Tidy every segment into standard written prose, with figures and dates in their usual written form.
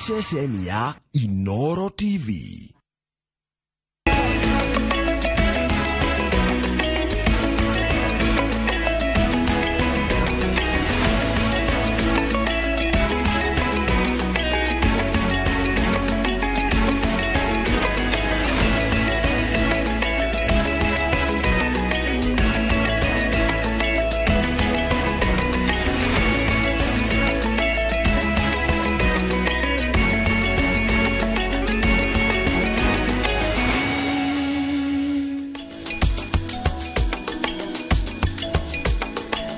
Ceceni ya Inoro TV.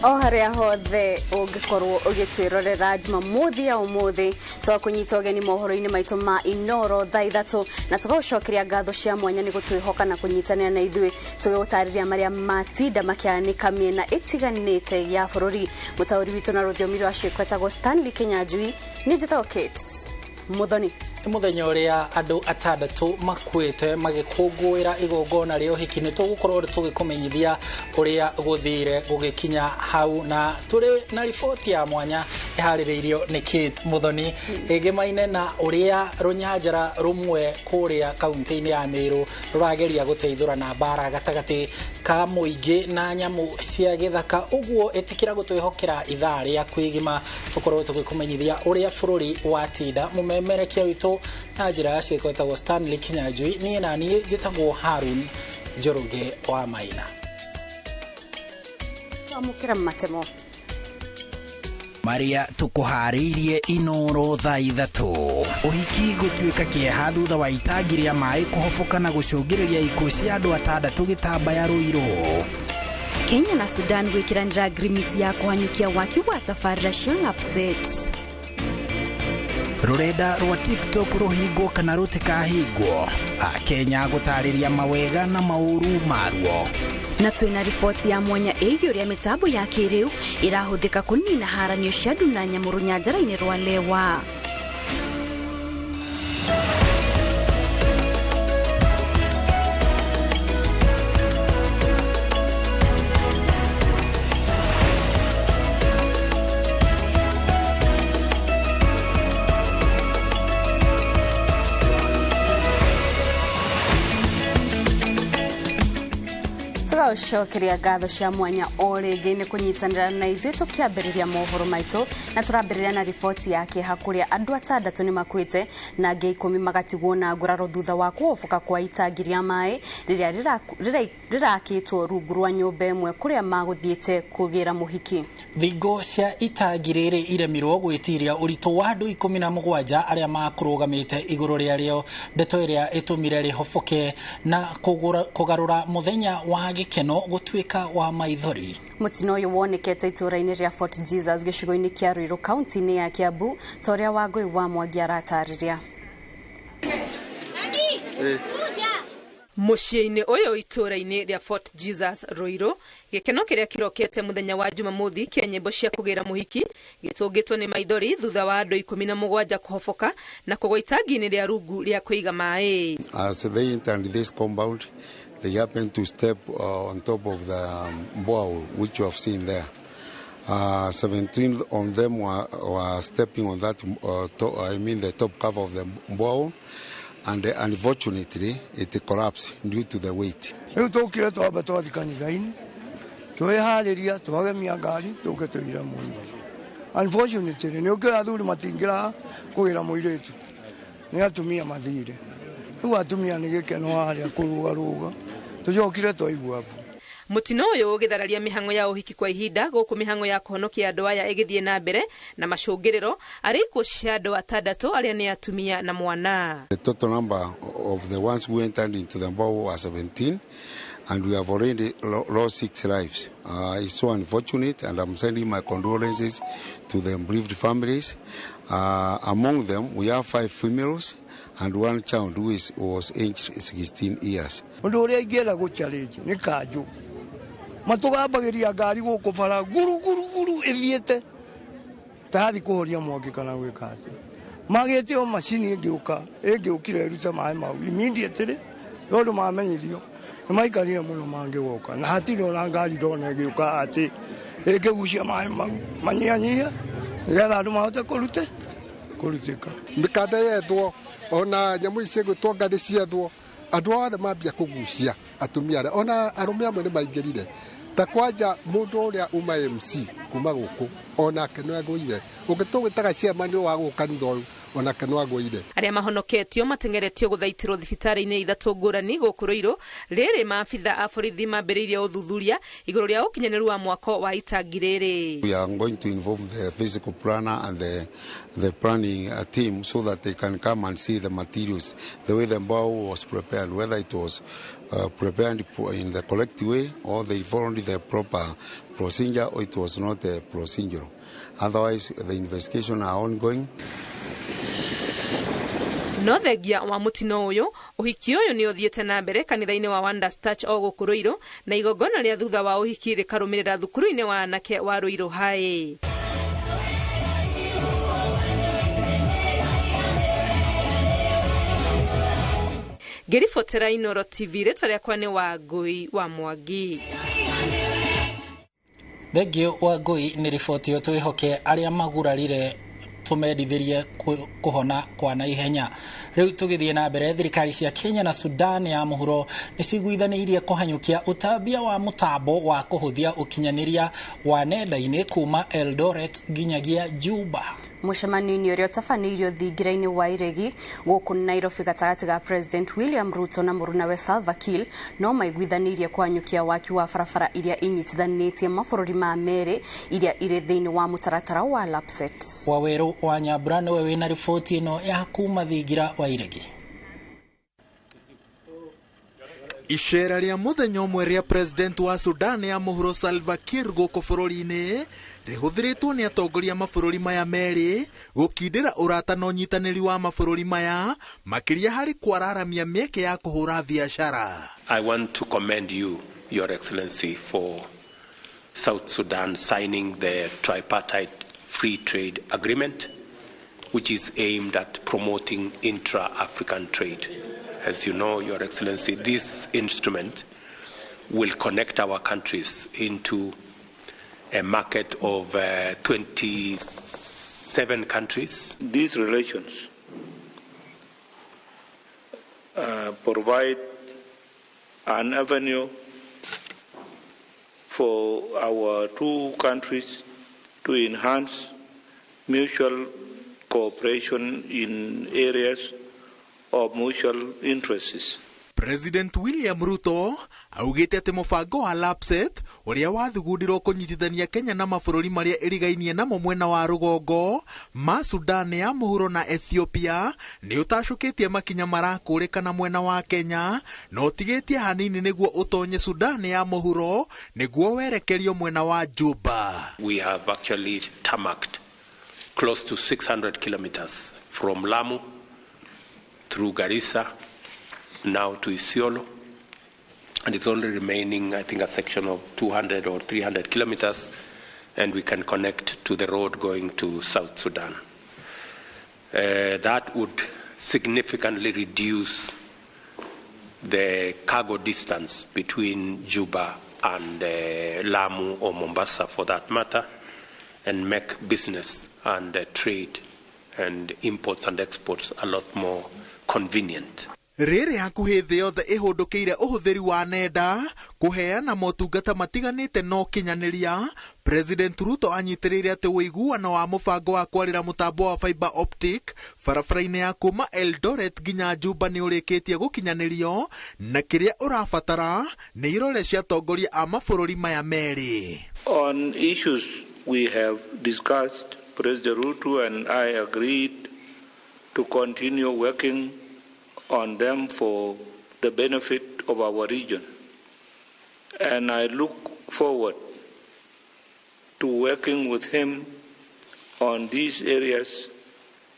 O haria hothe ũngĩkorwo ũgĩtwĩrorera Jumamothi ya ũmũthĩ, twakũnyita ũgeni mohoro-inĩ maitũ ma Inoro thaa 3, na tũgagũcokeria ngatho cia mwanya nĩ gũtwĩhoka na kũnyitanĩra na ithuĩ tũgĩgũtarĩria marĩa matinda makĩanĩka mĩena ĩtiganĩte ya bũrũri. Mũtaũri witũ na rũthiomi rwa ciĩko etagwo Stanley Kinyanjui, niĩ njĩtagwo Kate Muthoni. Nĩ mũthenya ũrĩa andũ 6 makuĩte magĩkũngũĩra igongona rĩa ũhiki. Nĩ tũgũkorwo tũgĩkũmenyithia ũrĩa gũthire gũgĩkinya hau, na tũrĩ na riboti ya mwanya ĩharĩrĩirio nĩ Kate Muthoni ĩgĩmaine na ũrĩa rũnyanjara rũmwe kũrĩa kaunti-inĩ ya Meru rũrageria gũteithũra na mbara gatagatĩ ka mũingĩ na nyamũ cia gĩthaka. Ũguo ĩtĩkĩra gũtwĩhokera ithaa rĩaku igima tũkorwo tũgĩkũmenyithia ũrĩa bũrũri watinda. Mũmemerekia witũ na njĩra ya ciĩko etagwo Stanley Kinyanjui, niĩ na niĩ njĩtagwo Harun Njoroge wa Maina. Twamũkĩra matemo maria tukuharĩirie Inoro thaa 3. Ũhiki gũtuĩka kĩeha thutha wa itangi rĩa maĩ kũhoboka na gũcũngĩrĩria ikuũ cia andũ 6 gĩtambaya Ruiru. Kenya na Sudan gwĩkĩranĩra agreement ya kũhanyũkia waki wa tabarĩra cia LAPSSET. Rũrenda rwa TikTok rũhingwo kana rũtikahingwo, Akenya gũtarĩria mawega na maũru maruo. Na twĩna riboti ya mwanya ĩgiĩ ũrĩa mĩtambo ya kĩrĩu ĩrahũthĩka kũnina haranio cia andũ na nyamũ rũnyanjara-inĩ rwa Lewa. Tũgacokeria ngatho cia mwanya o rĩngĩ nĩ kũnyitanĩra na ithuĩ tũkĩambĩrĩria mohoro maitũ, na tũrambĩrĩria na riboti ya kĩeha kũrĩa andũ 6 nĩ makuĩte na angĩ 10 magatigwo na nguraro thutha wa kũhoboka kwa itangi rĩa maĩ rĩrĩa rĩrakĩtwo rungu rwa nyũmba ĩmwe kũrĩa magũthiĩte kũgĩra mũhiki. Thingo cia itangi rĩrĩ iremirwo gwĩtiria ũritũ wa andũ 17 arĩa makũrũgamĩte igũrũ rĩarĩo, ndeto ĩrĩa ĩtũmire rĩhoboke na kũgarũra mũthenya wa gĩkeno gũtuĩka wa maithori. Mũtino ũyũ wonekete itũũra-inĩ rĩa Fort Jesus gĩcigo-inĩ kĩa Ruiru kaunti-inĩ ya Kiambu, ta ũrĩa Wangũi wa Mwangi aratarĩria. Mũciĩ-inĩ ũyũ itũũra-inĩ rĩa Fort Jesus Ruiru, gĩkeno kĩrĩa kĩrokete mũthenya wa Jumamothi kĩa nyĩmbo cia kũgĩra mũhiki gĩtũngĩtwo nĩ maithori thutha wa andũ 17 kũhoboka na kũgwa itangi-inĩ rĩa rungu rĩa kũiga maĩ. As they entered this compound, they happened to step on top of the borehole, which you have seen there. 17 of them were stepping on that, the top cover of the borehole, and unfortunately it collapsed due to the weight. Rĩu tũkire twamba twathi kanitha-inĩ, twĩharĩria twagemia ngari tũke tũire mũhiki. Unfortunately nĩ ũkĩoya athuri matingĩra kũgĩra mũirĩtu, nĩ atumia mathire. Rĩu atumia nĩ gĩkeno harĩa kũrũgarũga, tũcokire twaigua mbu. Mũtino ũyũ ũgĩthararia mĩhang'o ya ũhiki kwa ihinda gũkũ mĩhang'o ya kũhonokia andũ aya ĩgĩthiĩ na mbere na macũngĩrĩro arĩ ikuũ cia andũ 6 arĩa nĩ atumia na mwana. The total number of the ones who entered into the borehole were 17, and we have already lost 6 lives. It's so unfortunate, and I'm sending my condolences to the bereaved families. Among them, we have 5 females and 1 child who was aged 16 years. Ũndũ ũrĩa ingĩenda gũ-challenge nĩ kanjũ. Matũgambagĩria ngari gũkũ bara guru guru guru ĩthiĩte tathi kũhoria mwaki kana gwĩka atĩa. Magĩte o macini ĩngĩũka ĩngĩũkire ĩrute maĩ mau immediately, tondũ mamenyithio nĩ maikarire mũno mangĩgoka, na hatirĩ ona ngari ndona ĩgĩũka atĩ ĩngĩgucia maĩ mau manyihanyihia nĩgetha andũ mahote kũrute. Kũrutĩka mĩkanda yethwo ona nyamũ ici cigwĩtwo ngathĩ ciethwo andũ othe mambia kũgucia atumia arĩa ona arũme amwe nĩ maingĩrire ta kwanja mũndũ ũrĩa uma MC kuma gũkũ onake no agũire ũngĩ tũgwĩtaga chairman wa gũkũ kanitha ũyũ onake no agũire. Arĩa mahonoketio mateng'eretio gũthaitĩrwo thibitarĩ-inĩ ithatũ ngũrani gũkũ Ruiru. Rĩrĩ maabitha a borithi mambĩrĩirie ũthuthuria igũrũ rĩa ũkinyanĩru wa mwako wa itangi rĩrĩ. We are going to involve the physical planner and the planning team so that they can come and see the materials, the way the bow was prepared, whether it was prepared in the correct way or they followed the proper procedure or it was not a procedural. Otherwise, the investigation are ongoing. No thengia wa mũtino ũyũ, ũhiki ũyũ nĩ ũthiĩte na mbere kanitha-inĩ wa Wonders Church o gũkũ Ruiru, na igongona rĩa thutha wa ũhiki rĩkarũmĩrĩra thukuru-inĩ wa anake wa Ruiru High. Ngĩribotera Inooro TV, rĩtwa rĩakwa nĩ Wangũi wa Mwangi. Thengio Wangũi nĩ riboti ĩyo twĩhoke arĩa magurarire tumendithirie kuhona kwa na ihenya. Riu tugithie na mbere, thirikari cia Kenya na Sudan ya muhuro ni ciguithanĩirie kũhanyũkia ũtambia wa mũtambo wa kũhũthia ũkinyanĩria wa nenda-inĩ kuma Eldoret nginyagia Juba. Mũcemanio-inĩ ũrĩa ũtabanĩirio thingira-inĩ wa Iregi gũkũ Nairobi gatagatĩ ga President William Ruto na mũrunawe Salva Kiir no maiguithanĩirie kũhanyũkia waki wa barabara iria inyitithanĩtie mabũrũri ma merĩ iria irĩ thĩinĩ wa mũtaratara wa LAPSSET. Waweru wa Nyambura nĩwe wĩna riboti ĩno ya kuma thingira wa Iregi. Icera rĩa mũthenya ũmwe rĩa President wa Sudan ya mũhuro Salva Kiir gũkũ bũrũri-inĩ rĩhũthĩrĩtwo nĩ atongoria mabũrũri maya merĩ gũkindĩra ũrata na ũnyitanĩri wa mabũrũri maya makĩria harĩ kwararamia mĩeke ya kũhũra biacara. I want to commend you, Your Excellency, for South Sudan signing the tripartite free trade agreement, which is aimed at promoting intra-African trade. As you know, Your Excellency, this instrument will connect our countries into a market of 27 countries. These relations provide an avenue for our two countries to enhance mutual cooperation in areas of mutual interests. President William Ruto augĩte atĩ mũbango wa LAPSSET ũrĩa wathugundirwo kũnyitithania Kenya na mabũrũri marĩa ĩrigainie namo mwena wa rũgongo ma Sudan ya mũhuro na Ethiopia nĩ ũtacũkĩtie makinya marakũrĩkana mwena wa Kenya na ũtigĩtie hanini nĩguo ũtonye Sudan ya mũhuro nĩguo werekerio mwena wa Juba. We have actually tarmacked close to 600 kilometers from Lamu through Garissa now to Isiolo, and it's only remaining, I think, a section of 200 or 300 kilometers, and we can connect to the road going to South Sudan. That would significantly reduce the cargo distance between Juba and Lamu or Mombasa, for that matter, and make business and trade and imports and exports a lot more convenient. Rĩrĩ hakuhĩ thĩ yothe ĩhũndũkĩire ũhũthĩri wa nenda kũheana motungata matiganĩte na ũkinyanĩria, President Ruto anyitĩrĩire atĩ ũiguano wa mũbango wa kwarĩra mũtambo wa fiber optic barabara-inĩ ya kuma Eldoret nginya Juba nĩ ũrĩkĩtie gũkinyanĩrio na kĩrĩa ũrabatara nĩ irore cia atongoria a mabũrũri maya merĩ. On issues we have discussed, President Ruto and I agreed to continue working on them for the benefit of our region. And I look forward to working with him on these areas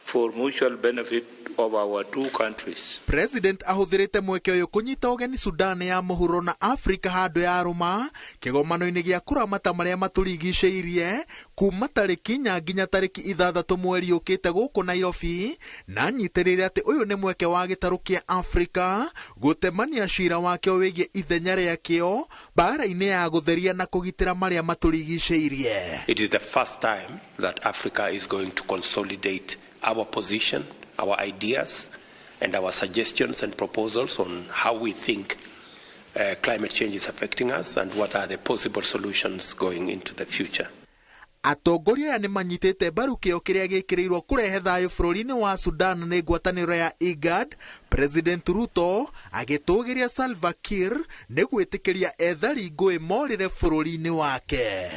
for mutual benefit of our two countries. President ahũthĩrĩte mweke ũyũ kũnyita ũgeni Sudan ya mũhuro na Afrika handũ ya rũma kĩgomano-inĩ gĩa kũramata marĩa matũrigicĩirie kuma tarĩki 4 nginya tarĩki 6 mweri ũkĩte gũkũ Nairobi, na anyitĩrĩire atĩ ũyũ nĩ mweke wa gĩtarũ kĩa Afrika gũtemania cira wakĩo wĩgiĩ ithenya rĩakĩo mbara-inĩ ya gũtheria na kũgitĩra marĩa matũrigicĩirie. It is the first time that Africa is going to consolidate our position, our ideas, and our suggestions and proposals on how we think climate change is affecting us and what are the possible solutions going into the future. Atongoria aya nĩ manyitĩte mbaru kĩo kĩrĩa gĩkĩrĩirwo kũrehe thayũ bũrũri-inĩ wa Sudan nĩ ngwatanĩro ya IGAD. President Ruto agĩtũgĩria Salva Kiir nĩ gwĩtĩkĩria ethari ngũĩ morĩre bũrũri-inĩ wake.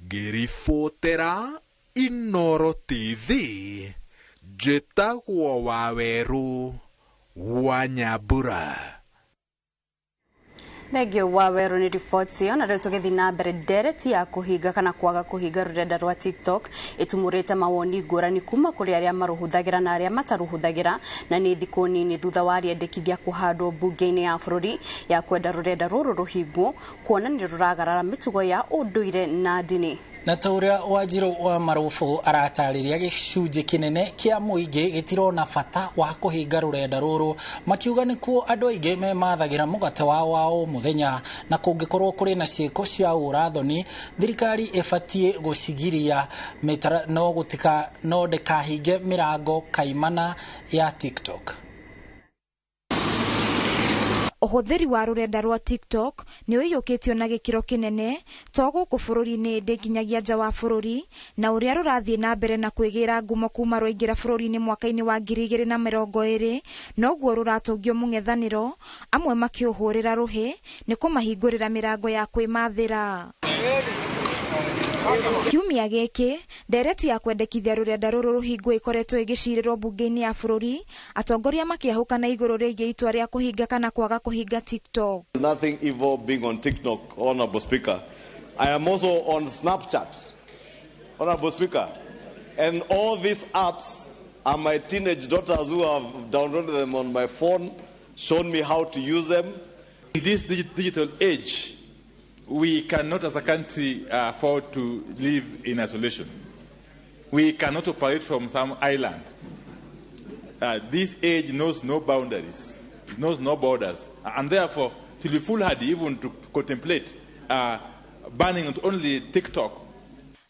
Ngĩribotera Inoro TV, njĩtagwo Wawerũ wa Nyambura. Thengio wa Weru nĩ riboti ĩyo. Na rĩu tũgĩthiĩ na mbere, ndereti ya kũhinga kana kwaga kũhinga rũrenda rwa TikTok ĩtumũrĩte mawoni ngũrani kuma kũrĩ arĩa marũhũthagĩra na arĩa matarũhũthagĩra, na nĩ thikũ nini thutha wa rĩendekithia kũhandwo mbunge-inĩ ya bũrũri ya kwenda rũrenda rũrũ rũhingwo kuona nĩ rũragarara mĩtugo ya ũndũire na ndini. Na ta ũrĩa Wanjiru wa Marubu aratarĩria, gĩcunjĩ kĩnene kĩa mũingĩ gĩtirona bata wa kũhinga rũrenda rũrũ, makiuga nĩkuo andũ aingĩ memathagĩra mũgate wao wa o mũthenya, na kũngĩkorwo kũrĩ na ciĩko cia ũrathoni thirikari ĩbatiĩ gũcigiria no gũtika no ndĩkahinge mĩrango kaimana ya TikTok. Ũhũthĩri wa rũrenda rwa TikTok nĩ ũiyũkĩtio na gĩkĩro kĩnene to gũkũ bũrũri-inĩ ĩndĩ nginyagia nja wa bũrũri, na ũrĩa rũrathiĩ na mbere na kwĩgĩra ngumo kuma rwaingĩra bũrũri-inĩ mwaka-inĩ wa 2020 noguo rũratũngio mũng'ethanĩro, amwe makĩũhũrĩra rũhĩ nĩ kũmahingũrĩra mĩrango ya kwĩmathĩra. Kiumia gĩkĩ ndereti ya kwendekithia rũrenda rũrũ rũhingwo ĩkoretwo ĩgĩcirĩrwo mbunge-inĩ ya bũrũri, atongoria makĩahũkana igũrũ rĩgiĩ itua rĩa kũhinga kana kwaga kũhinga TikTok. Nothing evil being on TikTok, Honorable Speaker. I am also on Snapchat, Honorable Speaker. And all these apps are my teenage daughters who have downloaded them on my phone, shown me how to use them. In this digital age, we cannot as a country afford to live in isolation. We cannot operate from some island. This age knows no boundaries, it knows no borders, and therefore to be foolhardy even to contemplate banning not only TikTok.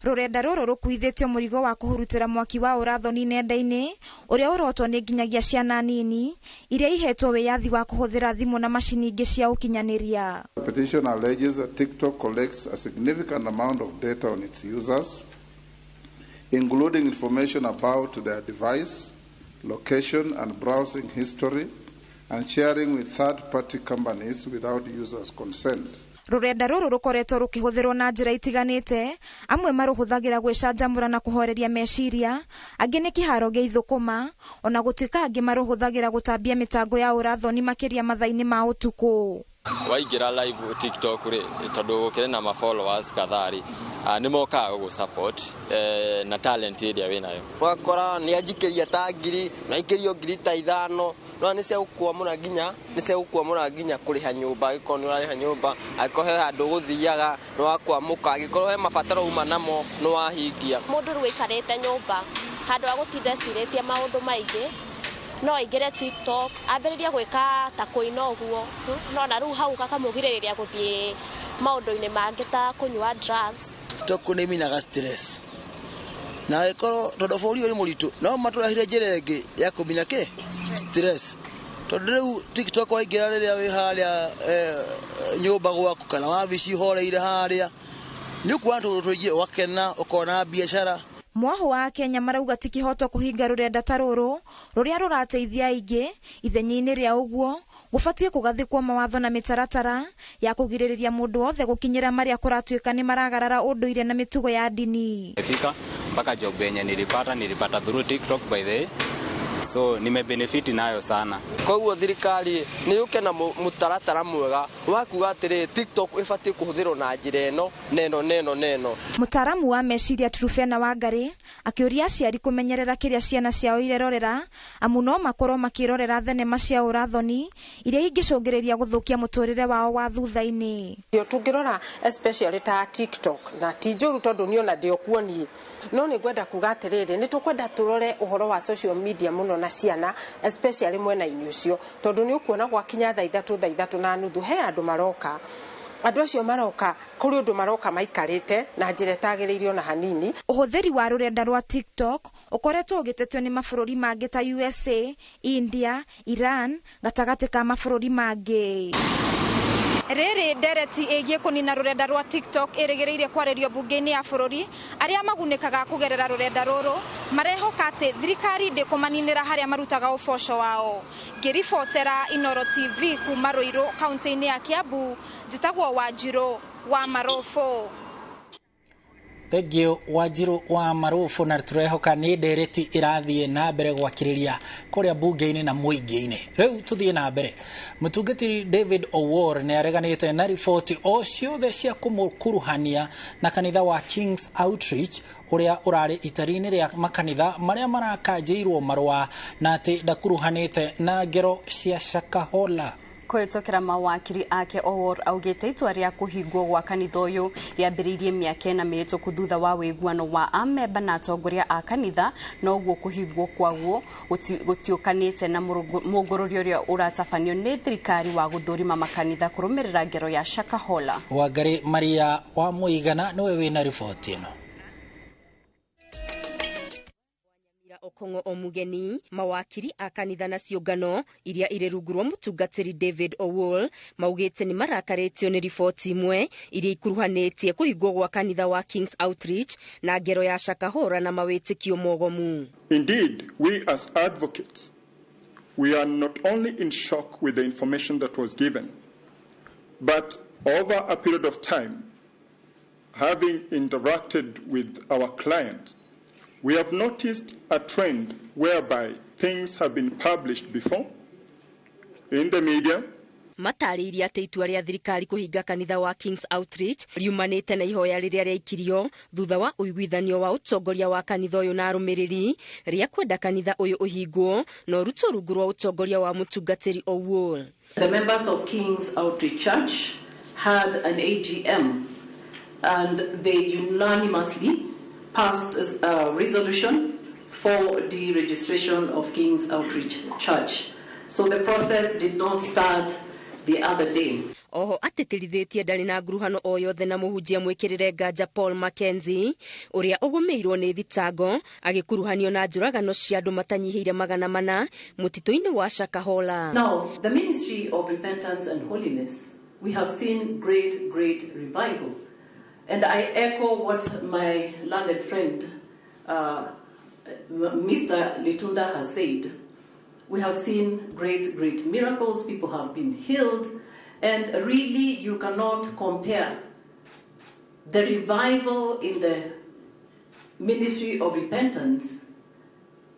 Rũrenda rũrũ rũkuithĩtio mũrigo wa kũhurutĩra mwaki wa ũrathoni nenda-inĩ ũrĩa ũrotwo nĩ nginyagia ciana nini iria ihetwo wĩyathi wa kũhũthĩra thimũ na macini ingĩ cia ũkinyanĩria. The petition alleges that TikTok collects a significant amount of data on its users, including information about their device, location, and browsing history, and sharing with third-party companies without users' consent. Rũrenda rũrũ rũkoretwo rũkĩhũthĩrwo na njĩra itiganĩte, amwe marũhũthagĩra gwĩcanjamũra na kũhoreria meciria, angĩ nĩ kĩharo gĩa ithũkũma, ona gũtuĩka angĩ marũhũthagĩra gũtambia mĩtango ya ũrathoni makĩria mathaa-inĩ ma ũtukũ. Waingĩra live TikTok rĩ, tondũ gũkĩrĩ na ma followers kadhaa rĩ, nĩ mokaga gũgũ support na talent ĩrĩa wĩnayo. Ũgakora nĩ anjikĩria ta ngiri na aikĩrio ngiri ta 5, no nĩ cia gũkwamũra nginya, nĩ cia gũkwamũra nginya kũrĩha nyũmba, angĩkorwo nĩ ũrarĩha nyũmba, angĩkorwo he handũ ũgũthiaga nĩ wakwamũka, angĩkorwo he mabataro uma namo nĩ wahingia. Mũndũ rĩu aikarĩte nyũmba handũ ha gũtinda ecirĩtie maũndũ maingĩ, no aingĩre TikTok ambĩrĩrie gwĩka ta kũina ũguo, no na rĩu hau gakamũgirĩrĩria gũthiĩ maũndũ-inĩ mangĩ ta kũnyua drugs. TikTok nĩ ĩminaga stress, na ĩkorwo tondũ bũrũri ũyũ nĩ mũritũ, no matũrehire njĩra ĩngĩ ya kũmina kĩ stress, tondũ rĩu TikTok waingĩra rĩrĩa wĩ harĩa nyũmba gwaku kana wabici horeire harĩa, nĩ ũkuona tũũndũ tũingĩ, ũgakena, ũkona biacara. Mwaho wa Kenya marauga ti kĩhoto kũhinga rũrenda ta rũrũ rũrĩa rũrateithia aingĩ, ithenya-inĩ rĩa ũguo gũbatiĩ kũgathĩkwo mawatho na mĩtaratara ya kũgirĩrĩria mũndũ wothe gũkinyĩra marĩa kũratuĩka nĩ maragarara ũndũire na mĩtugo ya ndini. Fika mpaka job yenye nilipata through TikTok by the way, so nimebenefit nayo sana. Koguo thirikari nĩ yũke na mũtaratara mwega wa kuga atĩrĩ TikTok ĩbatiĩ kũhũthĩrwo na njĩra ĩno neno neno neno. Mũtaaramu wa meciria Trufena Wangari akĩũria aciari kũmenyerera kĩrĩa ciana ciao irerorera, amu no makorwo makĩrorera thenema cia ũrathoni iria ingĩcũngĩrĩria gũthũkia mũtũrĩre wao wa thutha-inĩ. Tũngĩrora especially ta TikTok na ti njũru tondũ niĩ ona ndĩ okuo niĩ, no nĩ ngwenda kuga atĩrĩrĩ, nĩ tũkwenda tũrore ũhoro wa social media mũno na ciana especially mwena-inĩ ũcio, tondũ nĩ ũkuona gwakinya thaa 3, 3:30 he andũ maroka Andũ acio maroka kũrĩ ũndũ maroka maikarĩte na njĩra ĩtagĩrĩire ona hanini. Ũhũthĩri wa rũrenda rwa TikTok ũkoretwo ũgĩtetio nĩ mabũrũri mangĩ ta USA, India, Iran gatagatĩ ka mabũrũri mangĩ. Rĩrĩ ndereti ĩgiĩ kũnina rũrenda rwa TikTok ĩrĩgĩrĩire kwarĩrio mbunge-inĩ ya bũrũri. Arĩa magunĩkaga kũgerera rũrenda rũrũ marehoka atĩ thirikari ndĩkũmaninĩra harĩa marutaga ũboco wao. Ngĩribotera Inooro TV kuma Ruiru kaunti-inĩ ya Kiambu, njĩtagwo Wanjirũ wa Marubu. Thengiũ Wanjirũ wa Marubu, na tũrehoka nĩ ndereti ĩrathiĩ na mbere gwakĩrĩria kũrĩa mbunge-inĩ na mũingĩ-inĩ. Rĩu tũthiĩ na mbere. Mũtungatĩri David Owuor nĩ areganĩte na riboti o ciothe cia kũmũkuruhania na kanitha wa Kings Outreach ũrĩa ũrarĩ itari-inĩ rĩa makanitha marĩa marakanjĩirwo marũa na atĩ ndakuruhanĩte na ngero cia Shakahola. Kũhĩtũkĩra mawakiri ake, Owuor augĩte itua rĩa kũhingwo gwa kanitha ũyũ rĩambĩrĩirie mĩaka ĩna mĩhĩtũku thutha wa ũiguano wa amemba na atongoria a kanitha, noguo kũhingwo kwaguo gũtiũkanĩte na mũngũrũrio ũrĩa ũratabanio nĩ thirikari wa gũthũrima makanitha kũrũmĩrĩra ngero ya Shakahola. Wangari Maria wa Mũigana nĩwe wĩna riboti ĩno. Okong'o Omugeni, mawakiri a kanitha na ciũngano iria irĩ rungu rwa mũtungatĩri David Owuor maugĩte nĩ marakarĩtio nĩ riboti imwe iria ikuruhanĩtie kũhingwo gwa kanitha wa Kings Outreach na ngero ya Shakahola na mawĩtĩkio mogomu. Indeed, we as advocates, we are not only in shock with the information that was given, but over a period of time, having interacted with our clients, we have noticed a trend whereby things have been published before in the media. Matarĩirie atĩ itua rĩa thirikari kũhinga kanitha wa Kings Outreach riumanĩte na ihoya rĩrĩa rĩaikirio thutha wa ũiguithanio wa ũtongoria wa kanitha ũyũ na arũmĩrĩri rĩa kwenda kanitha ũyũ ũhingwo na ũrutwo rungu rwa ũtongoria wa mũtungatĩri Owuor. The members of Kings Outreach Church had an AGM and they unanimously passed a resolution for the registration of King's Outreach Church. So the process did not start the other day. Oho atĩtĩrithĩtie ndarĩ na nguruhano o yothe na mũhunjia mwĩkĩrĩre nganja Paul Mackenzie ũrĩa ũgũmĩirwo nĩ thitango agĩkuruhanio na njũragano cia andũ matanyihĩire 400 mũtitũ-inĩ wa Shakahola. Now, the Ministry of Repentance and Holiness, we have seen great, great revival. And I echo what my learned friend, Mr. Litunda, has said. We have seen great, great miracles. People have been healed. And really, you cannot compare the revival in the Ministry of Repentance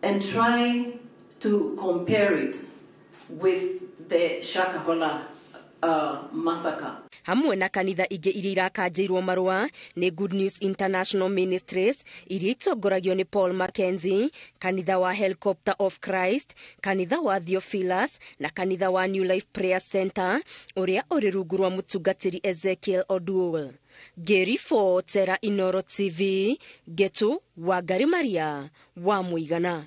and try to compare it with the Shakahola massacre. Hamwe na kanitha ingĩ iria irakanjĩirwo marũa nĩ Good News International Ministries iria itongoragio nĩ Paul Mackenzie, kanitha wa Helicopter of Christ, kanitha wa Theophilus na kanitha wa New Life Prayer Center ũrĩa ũrĩ rungu rwa mũtungatĩri Ezekiel Oduol. Ngĩribotera Inooro TV, Ngetu Wangari Maria wa Mũigana.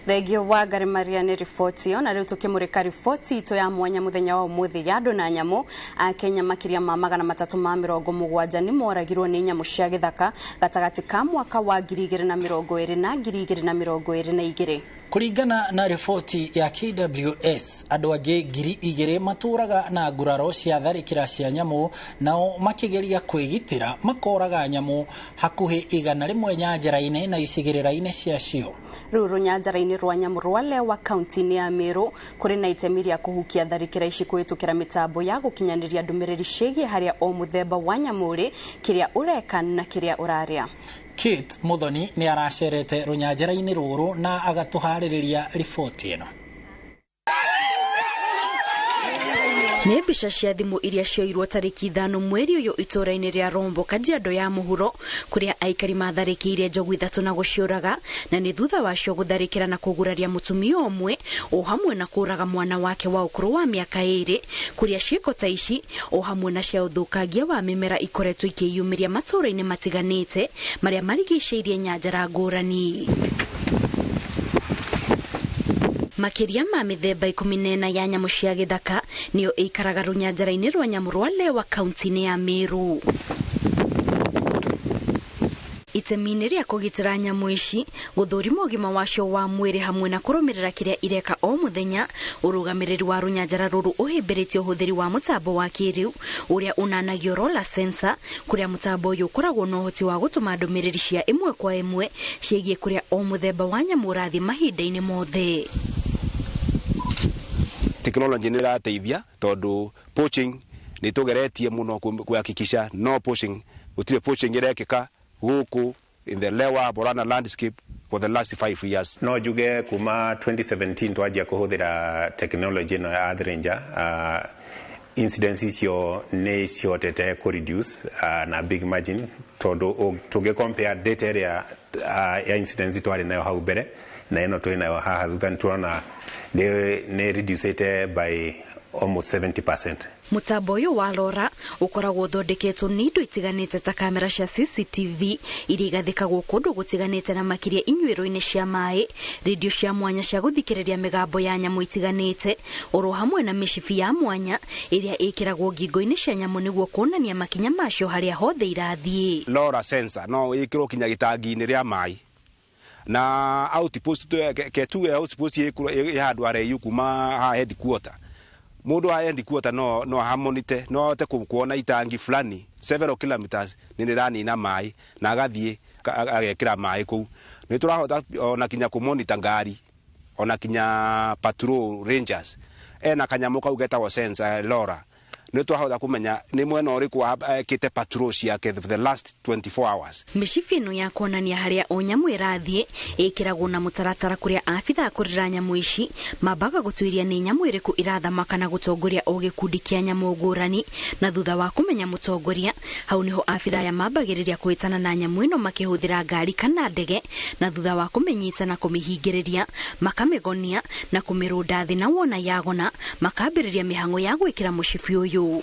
Thengio Wangari Maria nĩ riboti ĩyo. Na rĩu tũkĩmũrĩka riboti itũ ya mwanya mũthenya wa ũmũthĩ ya andũ na nyamũ. Akenya makĩria ma 370 nĩ moragirwo nĩ nyamũ cia gĩthaka gatagatĩ ka mwaka wa 2020 na 2022. Kũringana na riboti ya KWS, andũ angĩ 2,000 matũraga na nguraro cia tharĩkĩra cia nyamũ, nao makĩgeria kwĩgitĩra makoraga nyamũ hakuhĩ 100 nyanjara-inĩ na icigĩrĩra-inĩ ciacio. Rĩu rũnyanjara-inĩ rwa nyamũ rwa Lewa kaunti-inĩ ya Meru kũrĩ na itemi rĩa kũhukia tharĩkĩra ici kũhĩtũkĩra mĩtambo ya gũkinyanĩria ndũmĩrĩri ciĩgiĩ harĩa o mũthemba wa nyamũ ũrĩ, kĩrĩa ũreka na kĩrĩa ũrarĩa. Kate Muthoni nĩ aracerete rũnyanjara-inĩ rũrũ na agatũharĩrĩria riboti ĩno. Nĩ mbica cia thimũ iria cioirwo tarĩki 5 mweri ũyũ itũũra-inĩ rĩa Rombo, Kajiado ya mũhuro, kũrĩa aikari matharĩkĩire njogu 3 na gũciũraga, na nĩ thutha wacio gũtharĩkĩra na kũguraria mũtumia ũmwe o hamwe na kũraga mwana wake wa ũkũrũ wa mĩaka 2, kũrĩa ciĩko ta ici o hamwe na cia ũthũkangia wa mĩmera ikoretwo ikĩyumĩria matũũra-inĩ matiganĩte marĩa marigicĩirie nyanjara ngũrani. Makĩria ma mĩthemba 14 ya nyamũ cia gĩthaka nĩyo ĩikaraga rũnyanjara-inĩ rwa nyamũ rwa Lewa kaunti-inĩ ya Meru. Itemi-inĩ rĩa kũgitĩra nyamũ ici, gũthũrima ũgima wacio wa mwĩrĩ hamwe na kũrũmĩrĩra kĩrĩa ireka o mũthenya, ũrũgamĩrĩri wa rũnyanjara rũrũ ũhĩmbĩrĩtie ũhũthĩri wa mũtambo wa kĩrĩu ũrĩa ũnanagio roller sensor, kũrĩa mũtambo ũyũ ũkoragwo na ũhoti wa gũtũma ndũmĩrĩri cia ĩmwe kwa ĩmwe ciĩgiĩ kũrĩa o mũthemba wa nyamũ ũrathiĩ mahinda-inĩ mothe. Teknology nĩ ĩrateithia tondũ poaching nĩ tũgeretie mũno kuhakikisha no poaching, gũtirĩ poaching ĩrekĩka gũkũ in the Lewa Borana landscape for the last 5 years. No njuge kuma 2017 twanjia kũhũthĩra technology ĩno ya Earth Ranger, incidents icio nĩ cihotete kũ reduce na big margin, tondũ tũngĩ compare data ĩrĩa ya incidents twarĩ nayo hau mbere na ĩno twĩ nayo haha thutha, nĩ tũrona nĩ reducĩte by almost 70%. Mũtambo ũyũ wa LoRa ũkoragwo ũthondeketwo nĩ indo itiganĩte ta kamera cia CCTV iria igathĩkagwo kũndũ gũtiganĩte na makĩria inyuĩro-inĩ cia maĩ, redio cia mwanya cia gũthikĩrĩria mĩgambo ya nyamũ itiganĩte, oro hamwe na mĩcibi ya mwanya ĩrĩa ĩkĩragwo ngingo-inĩ cia nyamũ nĩguo kuonania makinya macio harĩa hothe irathiĩ. LoRa sensor no ĩkĩrwo kinya gĩtangi-inĩ rĩa maĩ na outpost ketuge outpost ĩ handũ haraihu kuma haha headquarter. Mundu wa headquarter no hamonite no ahote kuona itangi fulani several kilometers nĩ rĩranina maĩ na agathiĩ agekĩra maĩ kũu. Nĩ tũrahota ona kinya kũmonita ngari ona kinya patrol rangers ena kanyamũ kau getagwo sensor LoRa, nĩ twahota kũmenya nĩ mwena ũrĩkũ ekĩte patrol ciake for the last 24 hours. Mĩcibi ĩno ya kuonania harĩa o nyamũ ĩrathiĩ ĩkĩragwo na mũtaratara kũrĩa abithaa kũrĩra nyamũ ici mambaga gũtuĩria nĩ nyamũ ĩrĩkũ ĩrathamaka na gũtongoria o gĩkundi kĩa nyamũ ngũrani, na thutha wa kũmenya mũtongoria hau nĩho abithaa aya mambagĩrĩria kũhĩtana na nyamũ ĩno makĩhũthĩra ngari kana ndege, na thutha wa kũmĩnyita na kũmĩhingĩrĩria makamĩgonia na kũmĩrũnda thĩ, na wona yagona makambĩrĩria mĩhang'o ya gwĩkĩra mũcibi ũyũ. Ĩno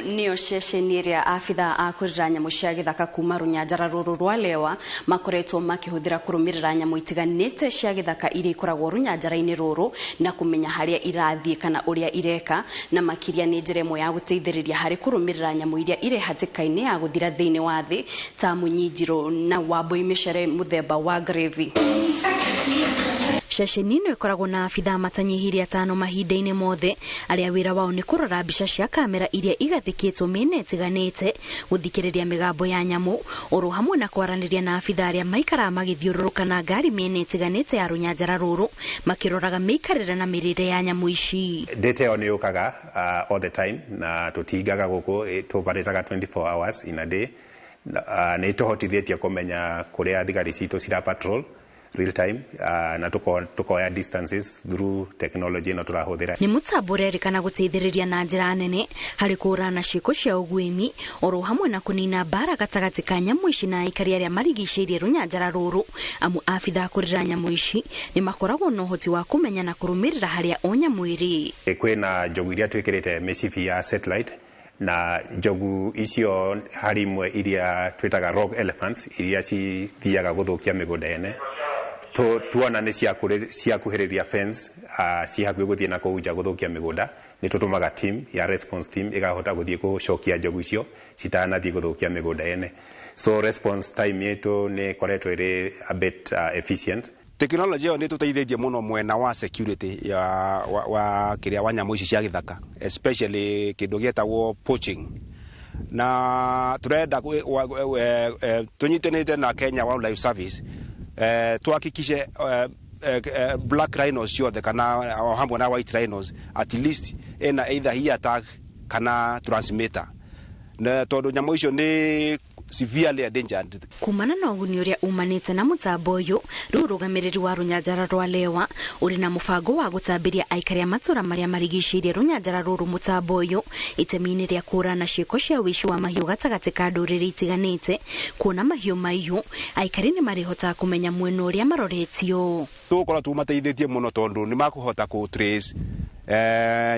nĩyo ceceni ĩrĩa abithaa a kũrĩra nyamũ cia gĩthaka kuma rũnyanjara rũrũ rwa Lewa makoretwo makĩhũthĩra kũrũmĩrĩra nyamũ itiganĩte cia gĩthaka iria ikoragwo rũnyanjara-inĩ rũrũ na kũmenya harĩa irathiĩ kana ũrĩa ireka, na makĩria nĩ njĩra ĩmwe ya gũteithĩrĩria harĩ kũrũmĩrĩra nyamũ iria irĩ hatĩka-inĩ ya gũthira thĩinĩ wa thĩ ta mũnyinjiro na wambũi mĩcere mũthemba wa gravy. Ceceni ĩno ĩkoragwo na abithaa matanyihĩire 5 mahinda-inĩ mothe arĩa wĩra wao nĩ kũrora mbica cia kamera iria igathĩkĩtwo mĩena ĩtiganĩte, gũthikĩrĩria mĩgambo ya nyamũ oro hamwe na kwaranĩria na abithaa arĩa maikaraga magĩthiũrũrũka na ngari mĩena ĩtiganĩte ya rũnyanjara rũrũ makĩroraga mĩikarĩre na mĩrĩre ya nyamũ ici. Data ĩyo nĩ yũkaga all the time na tũtingaga gũkũ, tũoperataga 24 hours in a day. Nĩ ĩtũhotithĩtie kũmenya kũrĩa thigari citũ cira patrol real time, na tukoya distances through technology ĩno tũrahũthĩra. Nĩ mũtambo ũrerĩkana gũteithĩrĩria na njĩra nene harĩ kũhũrana ciĩko cia ũguĩmi oro hamwe na kũnina mbara gatagatĩ ka nyamũ ici na aikari arĩa marigicĩirie rũnyanjara rũrũ, amu abithaa kũrĩra nyamũ ici nĩ makoragwo na ũhoti wa kũmenya na kũrũmĩrĩra harĩa o nyamũ ĩrĩ. Kwĩna njogu iria twĩkĩrĩte mĩcibi ya satellite, na njogu icio harĩ imwe iria twĩtaga rock elephants iria cithiaga gũthũkia mĩgũnda ene. Tuona nĩ ciakuhĩrĩria fence, ci hakuhĩ gũthiĩ na kũu nja gũthũkia mĩgũnda, nĩ tũtũmaga team ya response team ĩkahota gũthiĩ gũcokia njogu icio citanathiĩ gũthũkia mĩgũnda ene. So response time yetu nĩ ĩkoretwo ĩrĩ a bit efficient. Tekinoronjĩ ĩyo nĩ ĩtũteithĩtie mũno mwena wa security ya wa kĩrĩa wa nyamũ ici cia gĩthaka, especially kĩndũ gĩetagwo poaching, na tũrenda tũnyitanĩte na Kenya Wildlife Service tuhakikishe black rhinos ciothe kana hamwe na white rhinos at least ena either ear tag kana transmitter, na tondũ nyamũ icio nĩ severely endangered. Kumana na ũguni ũrĩa umanĩte na mũtambo ũyũ, rĩu ũrũgamĩrĩri wa rũnyanjara rwa Lewa ũrĩ na mũbango wa gũtambĩria aikari a matũra marĩa marigicĩirie rũnyanjara rũrũ mũtambo ũyũ itemi-inĩ rĩa kũhũrana ciĩko cia ũici wa mahiũ gatagatĩ ka ndũrĩrĩ itiganĩte. Kuona mahiũ maiyũ, aikari nĩ marĩhotaga kũmenya mwena ũrĩa maroretio. Tũgũkorwo tũmateithĩtie mũno tondũ nĩ makũhota kũ trace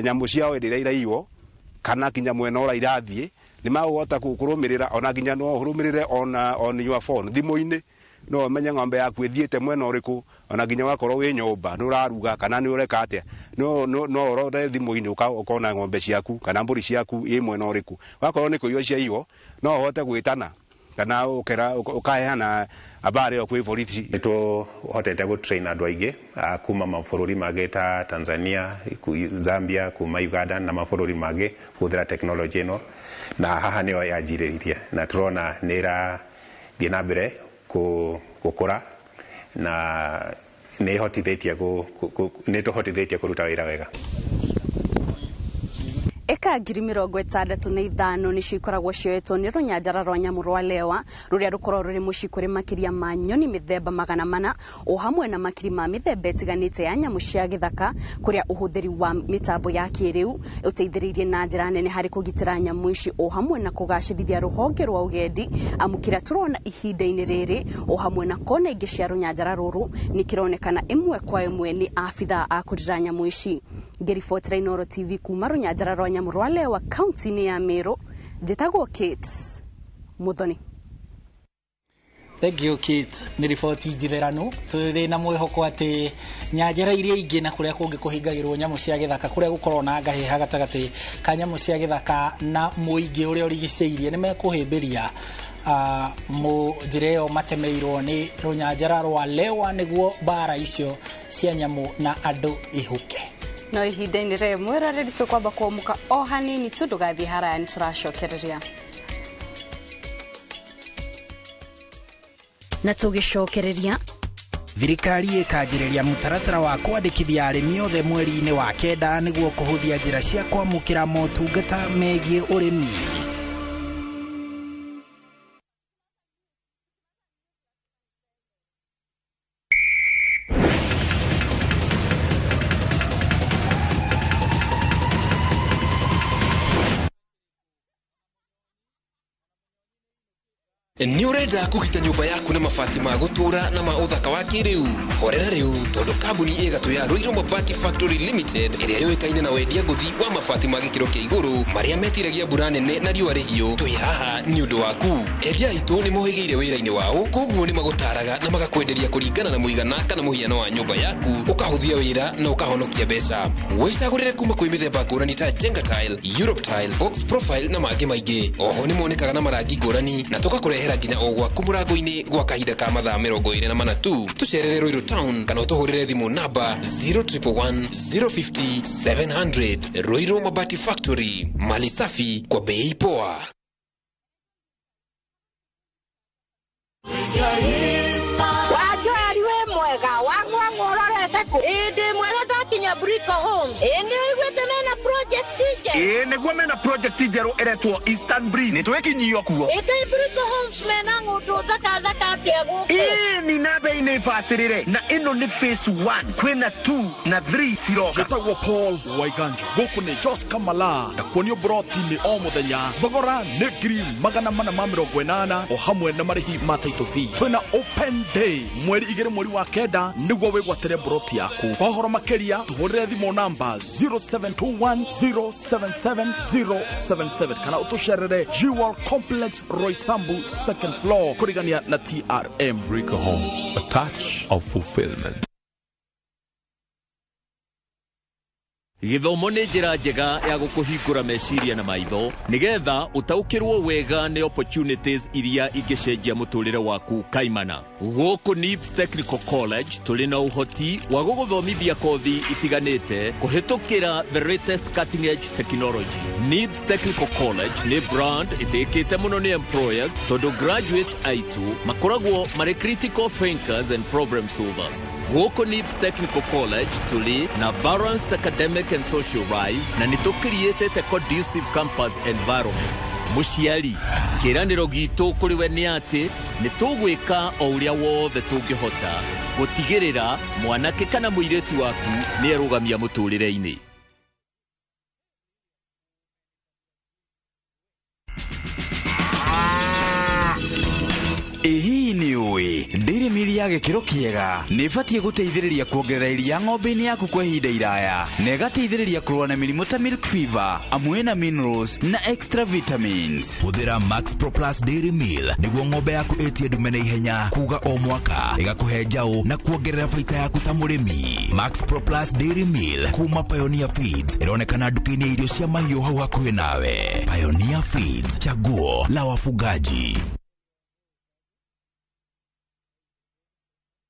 nyamũ ciao ĩrĩa iraiywo kana kinya mwena ũrĩa irathiĩ, nĩ makũhota kũrũmĩrĩra ona nginya no ũrũmĩrĩre on your phone thimũ-inĩ No ũmenye ng'ombe yaku ĩthiĩte mwena ũrĩkũ, ona nginya wakorwo wĩ nyũmba nĩ ũraruga kana nĩ ũreka atĩa, no ũrore thimũ-inĩ ũkona ng'ombe ciaku kana mbũri ciaku ĩ mwena ũrĩkũ. Wakorwo nĩ kũiywo ciaiywo, no ũhote gwĩtana kana ũkaheana habari ĩyo kwĩ borithi. Nĩ tũhotete gũ train andũ aingĩ kuma mabũrũri mangĩ ta Tanzania, Zambia, kuma Uganda na mabũrũri mangĩ kũhũthĩra tekinoronjĩ ĩno, na haha nĩyo yanjirĩrĩirie na tũrona nĩ ĩrathiĩ na mbere gũkũra na nĩ ĩtũhotithĩtie kũruta wĩra wega. Eka 65,000 nĩcio ikoragwo cioetwo nĩ rũnyanjara rwa nyamũ rwa Lewa rũrĩa rũkoragwo rũrĩ mũciĩ kũrĩ makĩria ma nyoni mĩthemba 400 o hamwe na makiri ma mĩthemba ĩtiganĩte ya nyamũ cia gĩthaka, kũrĩa ũhũthĩri wa mĩtambo ya kĩrĩu ũteithĩrĩirie na njĩra nene harĩ kũgitĩra nyamũ ici o hamwe na kũgacĩrithia rũhonge rwa ũgendi, amu kĩrĩa tũrona ihinda-inĩ rĩrĩ o hamwe na kona ingĩ cia rũnyanjara rũrũ nĩ kĩronekana ĩmwe kwa ĩmwe nĩ abithaa a kũrira nyamũ ici. Ngĩribotera Inooro TV kuma rũnyanjara rwa nyamũ rwa Lewa kaunti-inĩ ya Meru, njĩtagwo Kate Muthoni. Thank you Kate, nĩ riboti njitheranu. Tũrĩ na mwĩhoko atĩ nyanjara iria ingĩ na kũrĩa kũngĩ kũhingagĩrwo nyamũ cia gĩthaka, kũrĩa gũkorwo na ngahĩha gatagatĩ ka nyamũ cia gĩthaka na mũingĩ ũrĩa ũrigicĩirie, nĩ mekũhĩmbĩria njĩra ĩyo matemeirwo nĩ rũnyanjara rwa Lewa nĩguo mbara icio cia nyamũ na andũ ihuke. No ihinda-inĩ rĩrĩ mwĩroreri tũkwamba kũamũka o hanini tu, ndũgathiĩ haraya, nĩ tũracokereria. Na tũgĩcokereria, thirikari ĩkanjĩrĩria mũtaratara wa kwandĩkithia arĩmi othe mweri-inĩ wa 9 nĩguo kũhũthia njĩra cia kwamũkĩra motungata megiĩ ũrĩmi. Nĩ ũrenda kũgita nyũmba yaku na mabati ma gũtũũra na ma ũthaka wa kĩrĩu? Horera rĩu, tondũ kambuni ĩgatũ ya Ruiru Mabati Factory Limited ĩrĩa yũĩkaine na wendia ngũthi wa mabati ma gĩkĩro kĩa igũrũ marĩa metiragia mbura nene na riũa rĩhiũ, twĩ haha nĩ ũndũ waku. Endia aitũ nĩ mohĩgĩire wĩra-inĩ wao, koguo nĩ magũtaraga na magakwenderia kũringana na mũigana kana mũhiano wa nyũmba yaku, ũkahũthia wĩra na ũkahonokia mbeca. Wĩcagũrĩre kuma kwĩ mĩthemba ngũrani ta Jenga Tile, Europe Tile, Box Profile na mangĩ maingĩ. Oho nĩ monekaga na marangi ngũrani na tũgakũrehera nginya o gwaku mũrango-inĩ gwa kahinda ka mathaa 24 tu. Tũcerere Ruiru Town kana ũtũhũrĩre thimũ namba 0111 050 700. Ruiru Mabati Factory, mali safi kwa bei poa. Wanjoeri wĩ mwega, wang'wang'wa ũrorete kũ? Ĩ ndĩ mwega ndakinya Brico Homes. Ĩ nĩ ũiguĩte mena project njerũ? Ĩ nĩguo mena project njerũ ĩretwo Eastern Breeze. Nĩ twĩkinyio kuo. Ĩ kaĩ Brico Homes mena ng'ũndũ thaka thaka atĩa gũkũ? Ĩ ni na bei nĩ bacĩrĩre, na ĩno nĩ phase 1, kwĩna 2 na 3 ciroka. Njĩtagwo Paul Waiganja, gũkũ nĩ Jos Kamala, na kuonio broti nĩ o mũthenya. Thogora nĩ 480,000 o hamwe na marĩhi ma title fee. Twĩna open day mweri 2 mweri wa 9 nĩguo wĩgwatĩre broti yaku. Kwa ũhoro makĩria tũhũrĩre thimũ namba 0721077077 kana ũtũcerere Jewel Complex Roysambu 2nd floor kũrigania na TRM. Brico Homes, a touch of fulfillment. Gĩthomo nĩ njĩra njega ya gũkũhingũra meciria na maitho nĩgetha ũtaũkĩrwo wega nĩ opportunities iria ingĩcenjia mũtũrĩre waku kaimana. Gũkũ NIBS Technical College tũrĩ na ũhoti wa gũgũthomithia kothi itiganĩte kũhĩtũkĩra the latest cutting edge technology. NIBS Technical College nĩ brand ĩtĩkĩte mũno nĩ employers tondũ graduates aitũ makoragwo marĩ critical thinkers and problem solvers. Gũkũ NIBS Technical College tũrĩ na balanced academic and social life na nĩ tũkiriĩtĩte conducive campus environment. Mũciari, kĩĩranĩro gitũ kũrĩ we nĩ atĩ nĩ tũgwĩka o ũrĩa wothe tũngĩhota gũtigĩrĩra mwanake kana mũirĩtu waku nĩ erũgamia mũtũrĩre-inĩ. Ĩ hihi nĩ ũĩ Dairy Meal ya gĩkĩro kĩega nĩ ĩbatiĩ gũteithĩrĩria kuongerera iria ng'ombe-inĩ yaku kwa ihinda iraya na ĩgateithĩrĩria kũrũa na mĩrimũ ta milk fever, amwe na minerals na extra vitamins. Hũthĩra Max Pro Plus Dairy Meal nĩguo ng'ombe yaku ĩtie ndume na ihenya kuga o mwaka, ĩgakũhe njaũ na kuongerera baita yaku ta mũrĩmi. Max Pro Plus Dairy Meal kuma Pioneer Feeds ĩronekana nduka-inĩ ya irio cia mahiũ hau hakuhĩ nawe. Pioneer Feeds, chaguo la wafugaji.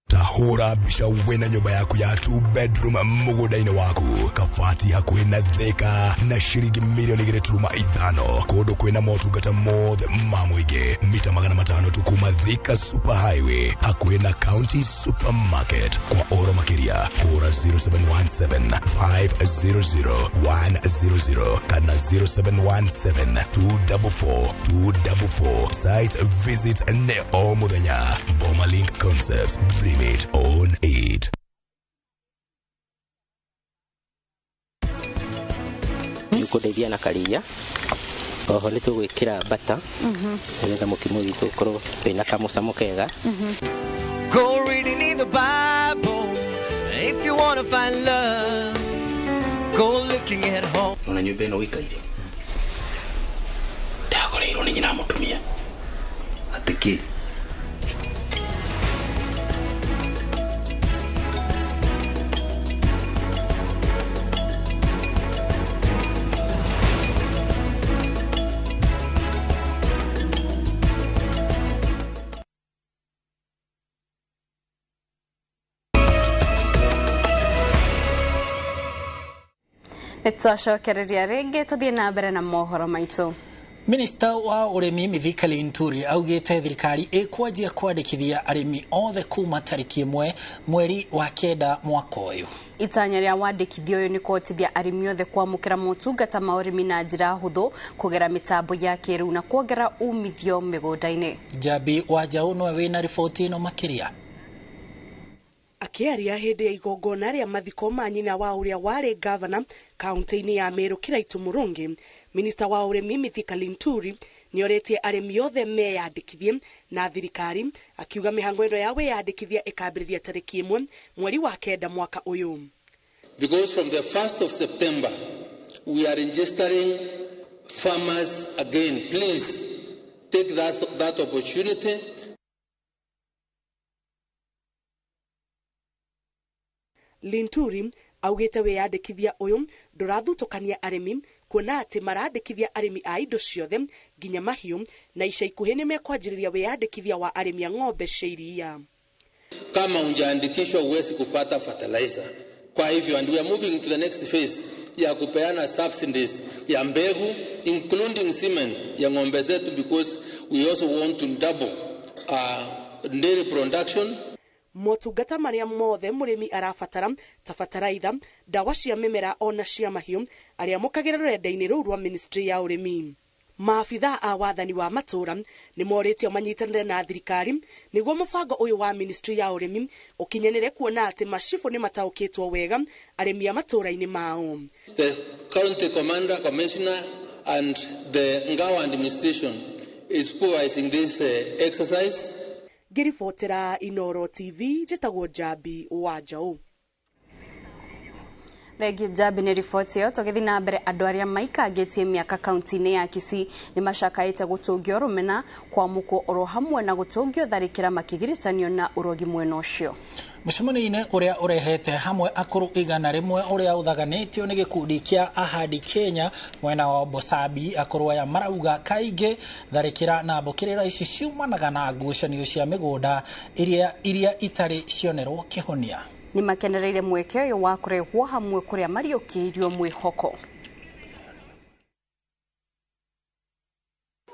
Tahura mbica wĩna nyũmba yaku ya 2 bedroom mũgũnda-inĩ waku, kabati hakuhĩ na Thika na ciringi milioni 2.5, kũndũ kwĩna motungata mothe ma mũingĩ, mita 500 tu kuma Thika Super Highway, hakuhĩ na County Supermarket. Kwa ũhoro makĩria hũra 0717 500 100 kana 0717 244 244. Site visit nĩ o mũthenya. Bomalink Concepts, dream it, own it. Nĩũkũndeithia na karia oho nĩ tũgwĩkĩra bata nĩgetha mũkimo witũ ũkorwo wĩna kamũcamo kega. Go reading in the Bible if you wanna find love. Go looking at home. Ona nyũmba ĩno ũikaire ndagũrĩirwo nĩ nyina mũtumia atĩ kĩ? Nĩtwacokereria rĩngĩ tũthiĩ na mbere na mohoro maitũ. Minista wa ũrĩmi Mithika Linturi augĩte thirikari ĩkwanjia kwandĩkithia arĩmi othe kuma tarĩki 1 mweri wa 9 mwaka ũyũ. Itanya rĩa wandĩkithia ũyũ nĩ kũhotithia arĩmi othe kwamũkĩra motungata ma ũrĩmi na njĩra hũthũ kũgera mĩtambo ya kĩrĩu na kuongerera umithio mĩgũnda-inĩ. Njambi wa Njaũ nĩwe wĩna riboti ĩno makĩria. Akĩaria hĩndĩ ya igongona rĩa mathiko ma nyina wa ũrĩa warĩ gavana kaunti-inĩ ya Meru Kiraitu Murungi, minista wa ũrĩmi Mithika Linturi nĩorĩtie arĩmi othe meyandĩkithie na thirikari, akiuga mĩhango ĩno ya wĩyandĩkithia ĩkambĩrĩria tarĩki 1 mweri wa 9 mwaka ũyũ. Because from the 1st of September we are registering farmers again. Please take that opportunity. Linturi augĩte wĩyandĩkithia ũyũ ndũrathutũkania arĩmi kuona atĩ marandĩkithia arĩmi a indo ciothe nginya mahiũ, na ica ikuhĩ nĩ mekwanjĩrĩria wĩyandĩkithia wa arĩmi a ng'ombe cia iria. Kama hujaandikishwa huwezi kupata fertilizer. Kwa hivyo, and we are moving to the next phase ya kupeana subsidies ya mbegu including semen ya ng'ombe zetu, because we also want to double dairy production. Motungata marĩa mothe mũrĩmi arabatara ta bataraitha, ndawa cia mĩmera ona cia mahiũ arĩa mũkagĩra rũrenda-inĩ rũu rwa ministry ya ũrĩmi. Maabithaa a wathani wa matũra nĩ morĩtio manyitanĩre na thirikari nĩguo mũbango ũyũ wa ministry ya ũrĩmi ũkinyanĩre kuona atĩ macibũ nĩ mataũkĩtwo wega arĩmi a matũra-inĩ mao. The county commander, commissioner and the Ngao administration is supervising this exercise. Ngĩribotera Inoro TV njĩtagwo Njambi wa Njaũ. Thengiũ Njambi nĩ riboti ĩyo. Tũgĩthiĩ na mbere, andũ arĩa maikangĩtie mĩaka kaunti-inĩ ya Kisii nĩ macakaĩte gũtũngio rũmena, kwamũkwo oro hamwe na gũtũngio tharĩkĩra makĩgiritanio na ũrogi mwena ũcio. Mũcemanio-inĩ ũrĩa ũrehete hamwe akũrũ 100 ũrĩa ũthaganĩtio nĩ gĩkundi kĩa Ahadi Kenya mwena wa Bosabi, akũrũ aya marauga kaingĩ tharĩkĩra na mbũkĩrĩra ici ciumanaga na ngucanio cia mĩgũnda iria itarĩ cionerwo kĩhonia. Nĩ makenereire mweke ũyũ wa kũrehwo hamwe kũrĩa mariũkĩirio mwĩhoko.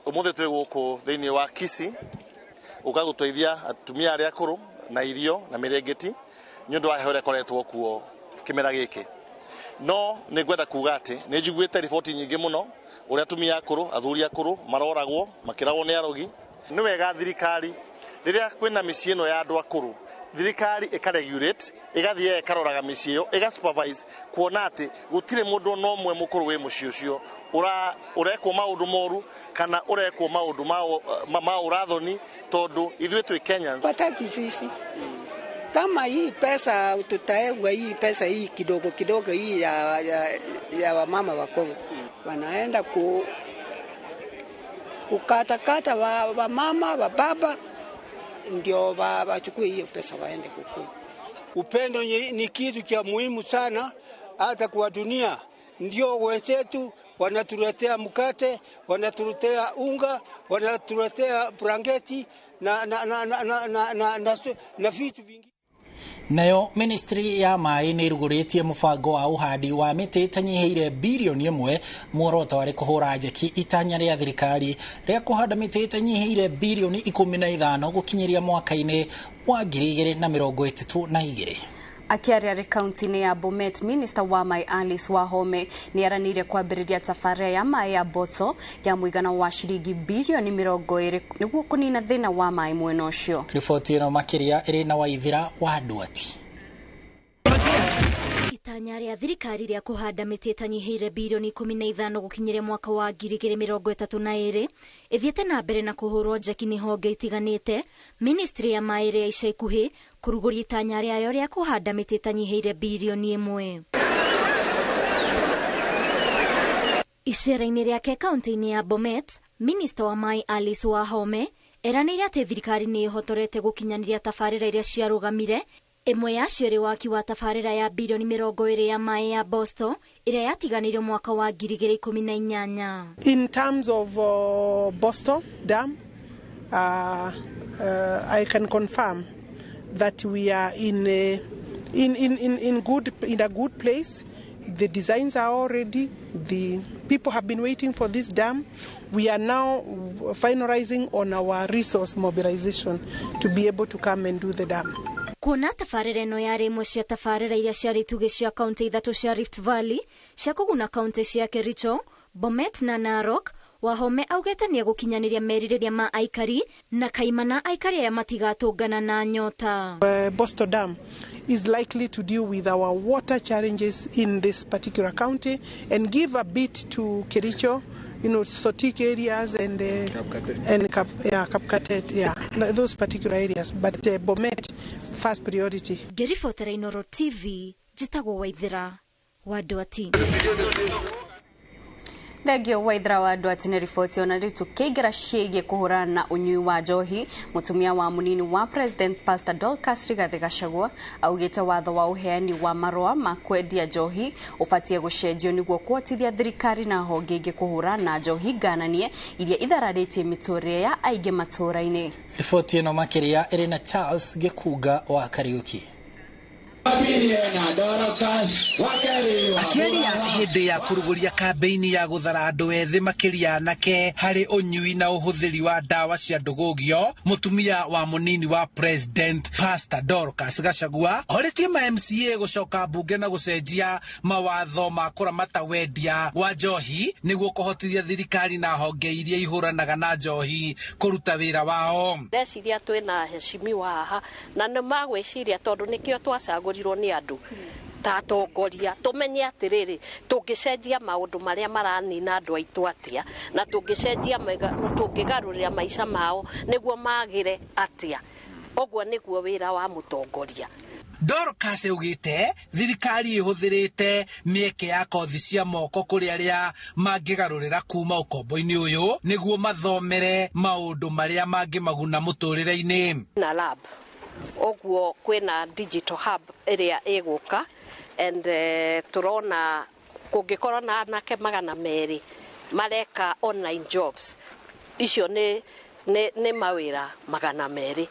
Ũmũthĩ twĩ gũkũ thĩinĩ wa Kisii ũka gũteithia atumia arĩa akũrũ na irio na mĩrĩngĩti nĩ ũndũ wa heho ĩrĩa ĩkoretwo kuo kĩmera gĩkĩ. No nĩ ngwenda kuga atĩ nĩ njiguĩte riboti nyingĩ mũno ũrĩa atumia akũrũ, athuri akũrũ maroragwo makĩragwo nĩ arogi. Nĩ wega thirikari rĩrĩa kwĩna mĩciĩ ĩno ya andũ akũrũ Thirikari ĩkaregulate, ĩgathiĩ ĩkaroraga mĩciĩ ĩyo, ĩga supervise kuona atĩ gũtirĩ mũndũ ona ũmwe mũkũrũ wĩ mũciĩ ũcio ũrekwo maũndũ moru kana ũrekwo maũndũ ma ũrathoni, tondũ ithuĩ twĩ Kenyans. Wataki sisi kama hii pesa tutaegwa, hii pesa hii kidogo kidogo hii ya wamama wa Kongo wanaenda kukatakata wamama wa baba ndio wachukue hiyo pesa waende kukula. Upendo ni kitu cha muhimu sana hata kwa dunia. Ndio wenzetu wanatuletea mkate, wanatuletea unga, wanatuletea blanketi na vitu vingi. Nayo ministry ya maĩ nĩ ĩrugũrĩtie mũbango wa ũhandi wa mĩtĩ ĩtanyihĩire birioni 1, muoroto warĩ kũhũra njeki itanya rĩa thirikari rĩa kũhanda mĩtĩ ĩtanyihĩire birioni 15 gũkinyĩria mwaka-inĩ wa 2032. Akiaria arĩ kaunti-inĩ ya Bomet, Minister wa maĩ Alice Wahome nĩ aranĩire kwambĩrĩria tabarĩra ya maĩ ya Boto ya mũigana wa ciringi birioni 20 nĩguo kũnina thĩna wa maĩ mwena ũcio. Riboti ĩno makĩria ĩrĩ na Waithira wa Ndwati. Itanya rĩa thirikari rĩa kũhanda mĩtĩ ĩtanyihĩire birioni 15 gũkinyĩria mwaka wa 2032 ĩthiĩte na mbere na kũhũrwo njeki nĩ honge itiganĩte. Ministry ya maĩ rĩa ica ikuhĩ kũrugũria itanya rĩayo rĩa kũhanda mĩtĩ ĩtanyihĩire birioni 1. Icera-inĩ rĩake kaunti-inĩ ya Bomet, Minister wa maĩ Alice Wahome eranĩire atĩ thirikari nĩ ĩhotorete gũkinyanĩria tabarĩra iria ciarũgamire, ĩmwe yacio ĩrĩ waki wa tabarĩra ya birioni 20 ya maĩ ya Bosto ĩrĩa yatiganĩirio mwaka wa 2018. In terms of Bosto Dam, I can confirm that we are in a good place. The designs are already, the people have been waiting for this dam. We are now finalizing on our resource mobilization to be able to come and do the dam. Kuona tabarĩra ĩno yarĩ ĩmwe cia tabarĩra iria ciarĩ itugĩ cia kaunti 3 cia Rift Valley cia kũguna kaunti cia Kericho, Bomet na Narok, Wahome augĩte nĩ egũkinyanĩria merirĩria ma aikari na kaimana aikari aya matigatũngana na nyota. Bosto Dam is likely to deal with our water challenges in this particular county and give a bit to Kericho, you know, Sotik areas and Kapkatet, yeah, those particular areas. But Bomet, first priority. Ngĩribotera Inooro TV, njĩtagwo Waithira wa Ndwati. Thengio Waithira wa Ndwati nĩ riboti ona rĩu tũkĩingĩra ciĩgiĩ kũhũrana na ũnyui wa njohi. Mũtumia wa mũnini wa President Pastor Dorcas Rigathi Gachagua augĩte watho wa ũheani wa marũa ma kwendia njohi ũbatiĩ gũcenjio nĩguo kũhotithia thirikari na honge ingĩ kũhũrana na njohi ngananie iria ithararĩtie mĩtũrĩre ya aingĩ matũũra-inĩ. Riboti ĩno makĩria ĩrĩ na Charles Gĩkunga wa Kariũki. Akiaria hĩndĩ ya kũrugũria kambĩini ya gũthara andũ ethĩ makĩria anake harĩ ũnyui na ũhũthĩri wa ndawa cia ndũgũgio, mũtumia wa mũnini wa President Pastor Dorcas Gachagua orĩtie ma MCA gũcoka mbunge na gũcenjia mawatho ma kũramata wendia wa njohi nĩguo kũhotithia thirikari na honge iria ihũranaga na njohi kũruta wĩra wao. Ndeciria twĩna heshimiwa haha na nĩ magwĩciria tondũ nĩkĩo twacagũrirwo nĩ andũ ta atongoria tumenye atiriri tungicenjia maundu maria maranina andu aitu atia na tungicenjia tungigarurira maica mao niguo magire atia uguo niguo wira wa mutongoria. Dorcas augite thirikari ihuthirite mieke ya kothi cia moko kuri aria mangigarurira kuma ukombo-ini uyu niguo mathomere maundu maria mangimaguna muturire-ini. Na lab uguo kwina digital hub iria iguka and turona kungikorwo na anake 200 mareka online jobs icio ni mawira 200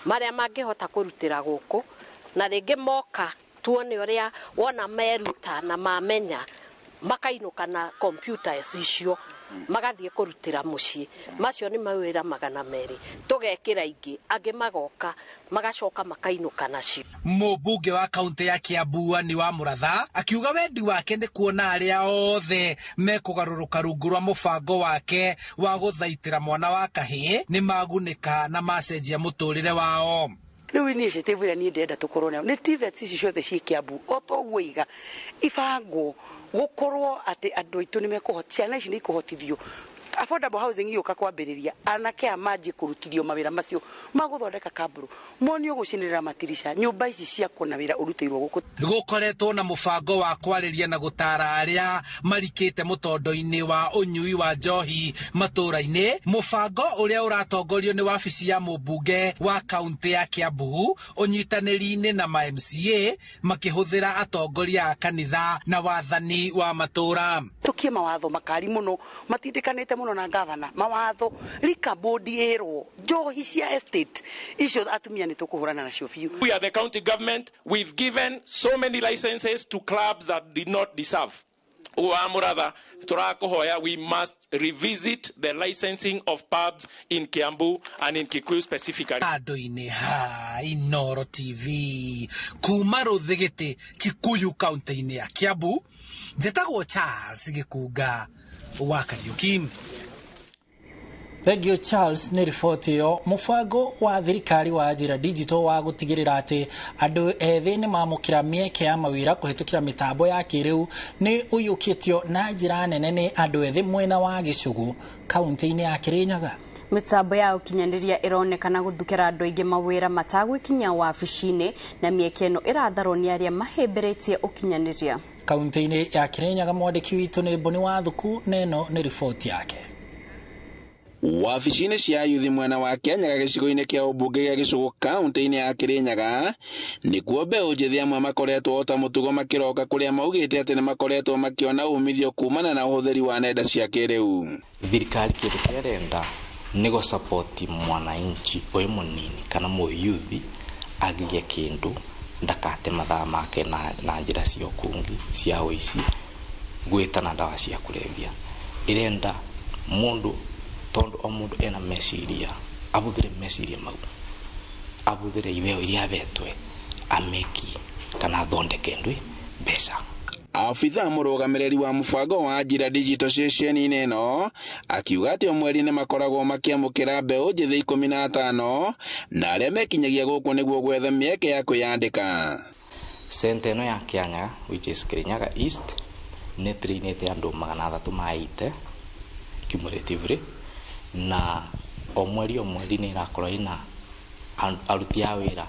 maria mangihota kurutira guku na ringi moka tuone uria wona meruta na mamenya makainuka na computer icio magathie kurutira mucii macio ni mawira 200 tugekira ingi angi magoka magacoka makainuka nacio. Mũmbunge wa kaunti ya Kiambu ni wa Muratha akiuga wendi wake ni kuona aria othe mekugarũrũka rungu rwa mũbango wake wa gũthaitĩra mwana wa kahĩĩ nĩ magunĩka na macenjia mũtũrĩre wao. Rĩu initiative ĩrĩa niĩ ndĩrenda tũkorwo nayo nĩ TVETs ici ciothe ciĩ Kiambu o toguo iga ibangwo gũkorwo atĩ andũ aitũ nĩ mekũhota, ciana ici nĩ ikũhotithio affordable housing iyoka kwambĩrĩria anake aya manjie kũrutithio mawĩra macio ma gũthondeka kamburu, monio gũcinĩrĩra matirica, nyũmba ici ciakwo na wĩra ũrutĩirwo gũkũ. Gũkoretwo na mũbango wa kwarĩria na gũtara arĩa marikĩte mũtondo-inĩ wa ũnyui wa njohi matũũra-inĩ, mũbango ũrĩa ũratongorio nĩ wabici ya mũmbunge wa kaunti ya Kiambu ũnyitanĩri-inĩ na ma MCA makĩhũthĩra atongoria a kanitha na wathani wa matũũra. Tukie mawatho makari mũno matindĩkanĩte mũno na gavana, mawatho rika board ĩrwo njohi cia estate icio atumia nĩ tũkũhũrana nacio biũ. We are the county government, we've given so many licenses to clubs that did not deserve. Wa muratha tũrakũhoya, we must revisit the licensing of pubs in Kiambu and in Kikuyu specifically. Andũ-inĩ ha Inooro TV kuma Rũthĩgĩtĩ, Kikuyu, kaunti-inĩ ya Kiambu, njĩtagwo Charles Gĩkunga wa Kariuki. Thank you Charles nĩ riboti ĩyo. Mũbango wa thirikari wa Ajira Digital wa gũtigĩrĩra atĩ andũ ethĩ nĩ mamũkĩra mĩeke ya mawĩra kũhĩtũkĩra mĩtambo ya kĩrĩu nĩ ũiyũkĩtio na njĩra nene nĩ andũ ethĩ mwena wa Gĩcũgũ kaunti-inĩ ya Kĩrĩnyaga. Mĩtambo ya ũkinyanĩria ĩronekana gũthukĩra andũ aingĩ mawĩra matagwĩkinya wabici-inĩ, na mĩeke ĩno ĩratharwo nĩ arĩa mahĩmbĩrĩtie ũkinyanĩria. Kaunti-inĩ ya Kĩrĩnyaga mwandĩki witũ nĩ Mboni Wathuku na ĩno nĩ riboti yake. Wabici-inĩ cia yuthi mwena wa Kĩanyaga gĩcigo-inĩ kĩa ũmbunge gĩa Gĩcũgũ kaunti-inĩ ya Kĩrĩnyaga nĩkuo mbeũ njĩthĩ amwe makoretwo ota mũtugo makĩroka kũrĩa maugĩte atĩ nĩmakoretwo makĩona umithio kumana na ũhũthĩri wa nenda cia kĩrĩu. Thirikari kĩndũ kĩrĩa ĩrenda nĩ gũsapoti mwananchi ũyũ mũnini kana mũyuthi agĩe kĩndũ, ndakate mathaa make na njĩra cia ũkungi cia ũici, gwĩtana ndawa cia kũrebia. Ĩrenda mũndũ, tondũ o mũndũ ena meciria, ahũthĩre meciria mau, ahũthĩre ibeo iria ahetwe amekie kana athondeke ndwi mbeca. Abithaa mũrũgamĩrĩri wa mũbango wa Ajira Digital ceceni-inĩ ĩno akiuga atĩ o mweri nĩ makoragwo makĩamũkĩra mbeũ njĩthĩ 15 na arĩa mekinyagia gũkũ nĩguo gwetha mĩeke ya kwĩyandĩka. Center ĩno ya Kĩanyaga, which is Kĩrĩnyaga East, nĩ trainĩte andũ 380 cumulatively, na o mweri nĩ ĩrakorwo ĩna aruti a wĩra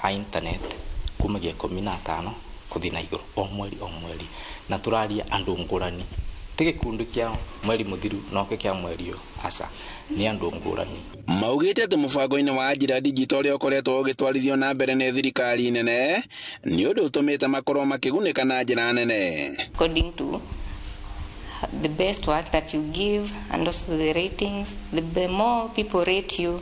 a internet kumagia 15 kũthiĩ na igũrũ o mweri, na tũraria andũ ngũrani, ti gĩkundi kĩa mweri mũthiru noke kĩa mweri ũyũ, aca, nĩ andũ ngũrani. Maugĩte atĩ mũbango-inĩ wa Ajira Digital ũrĩa ũkoretwo ũgĩtwarithio na mbere nĩ thirikari nene nĩ ũndũ ũtũmĩte makorwo makĩgunĩka na njĩra nene. According to the best work that you give and also the ratings, the more people rate you,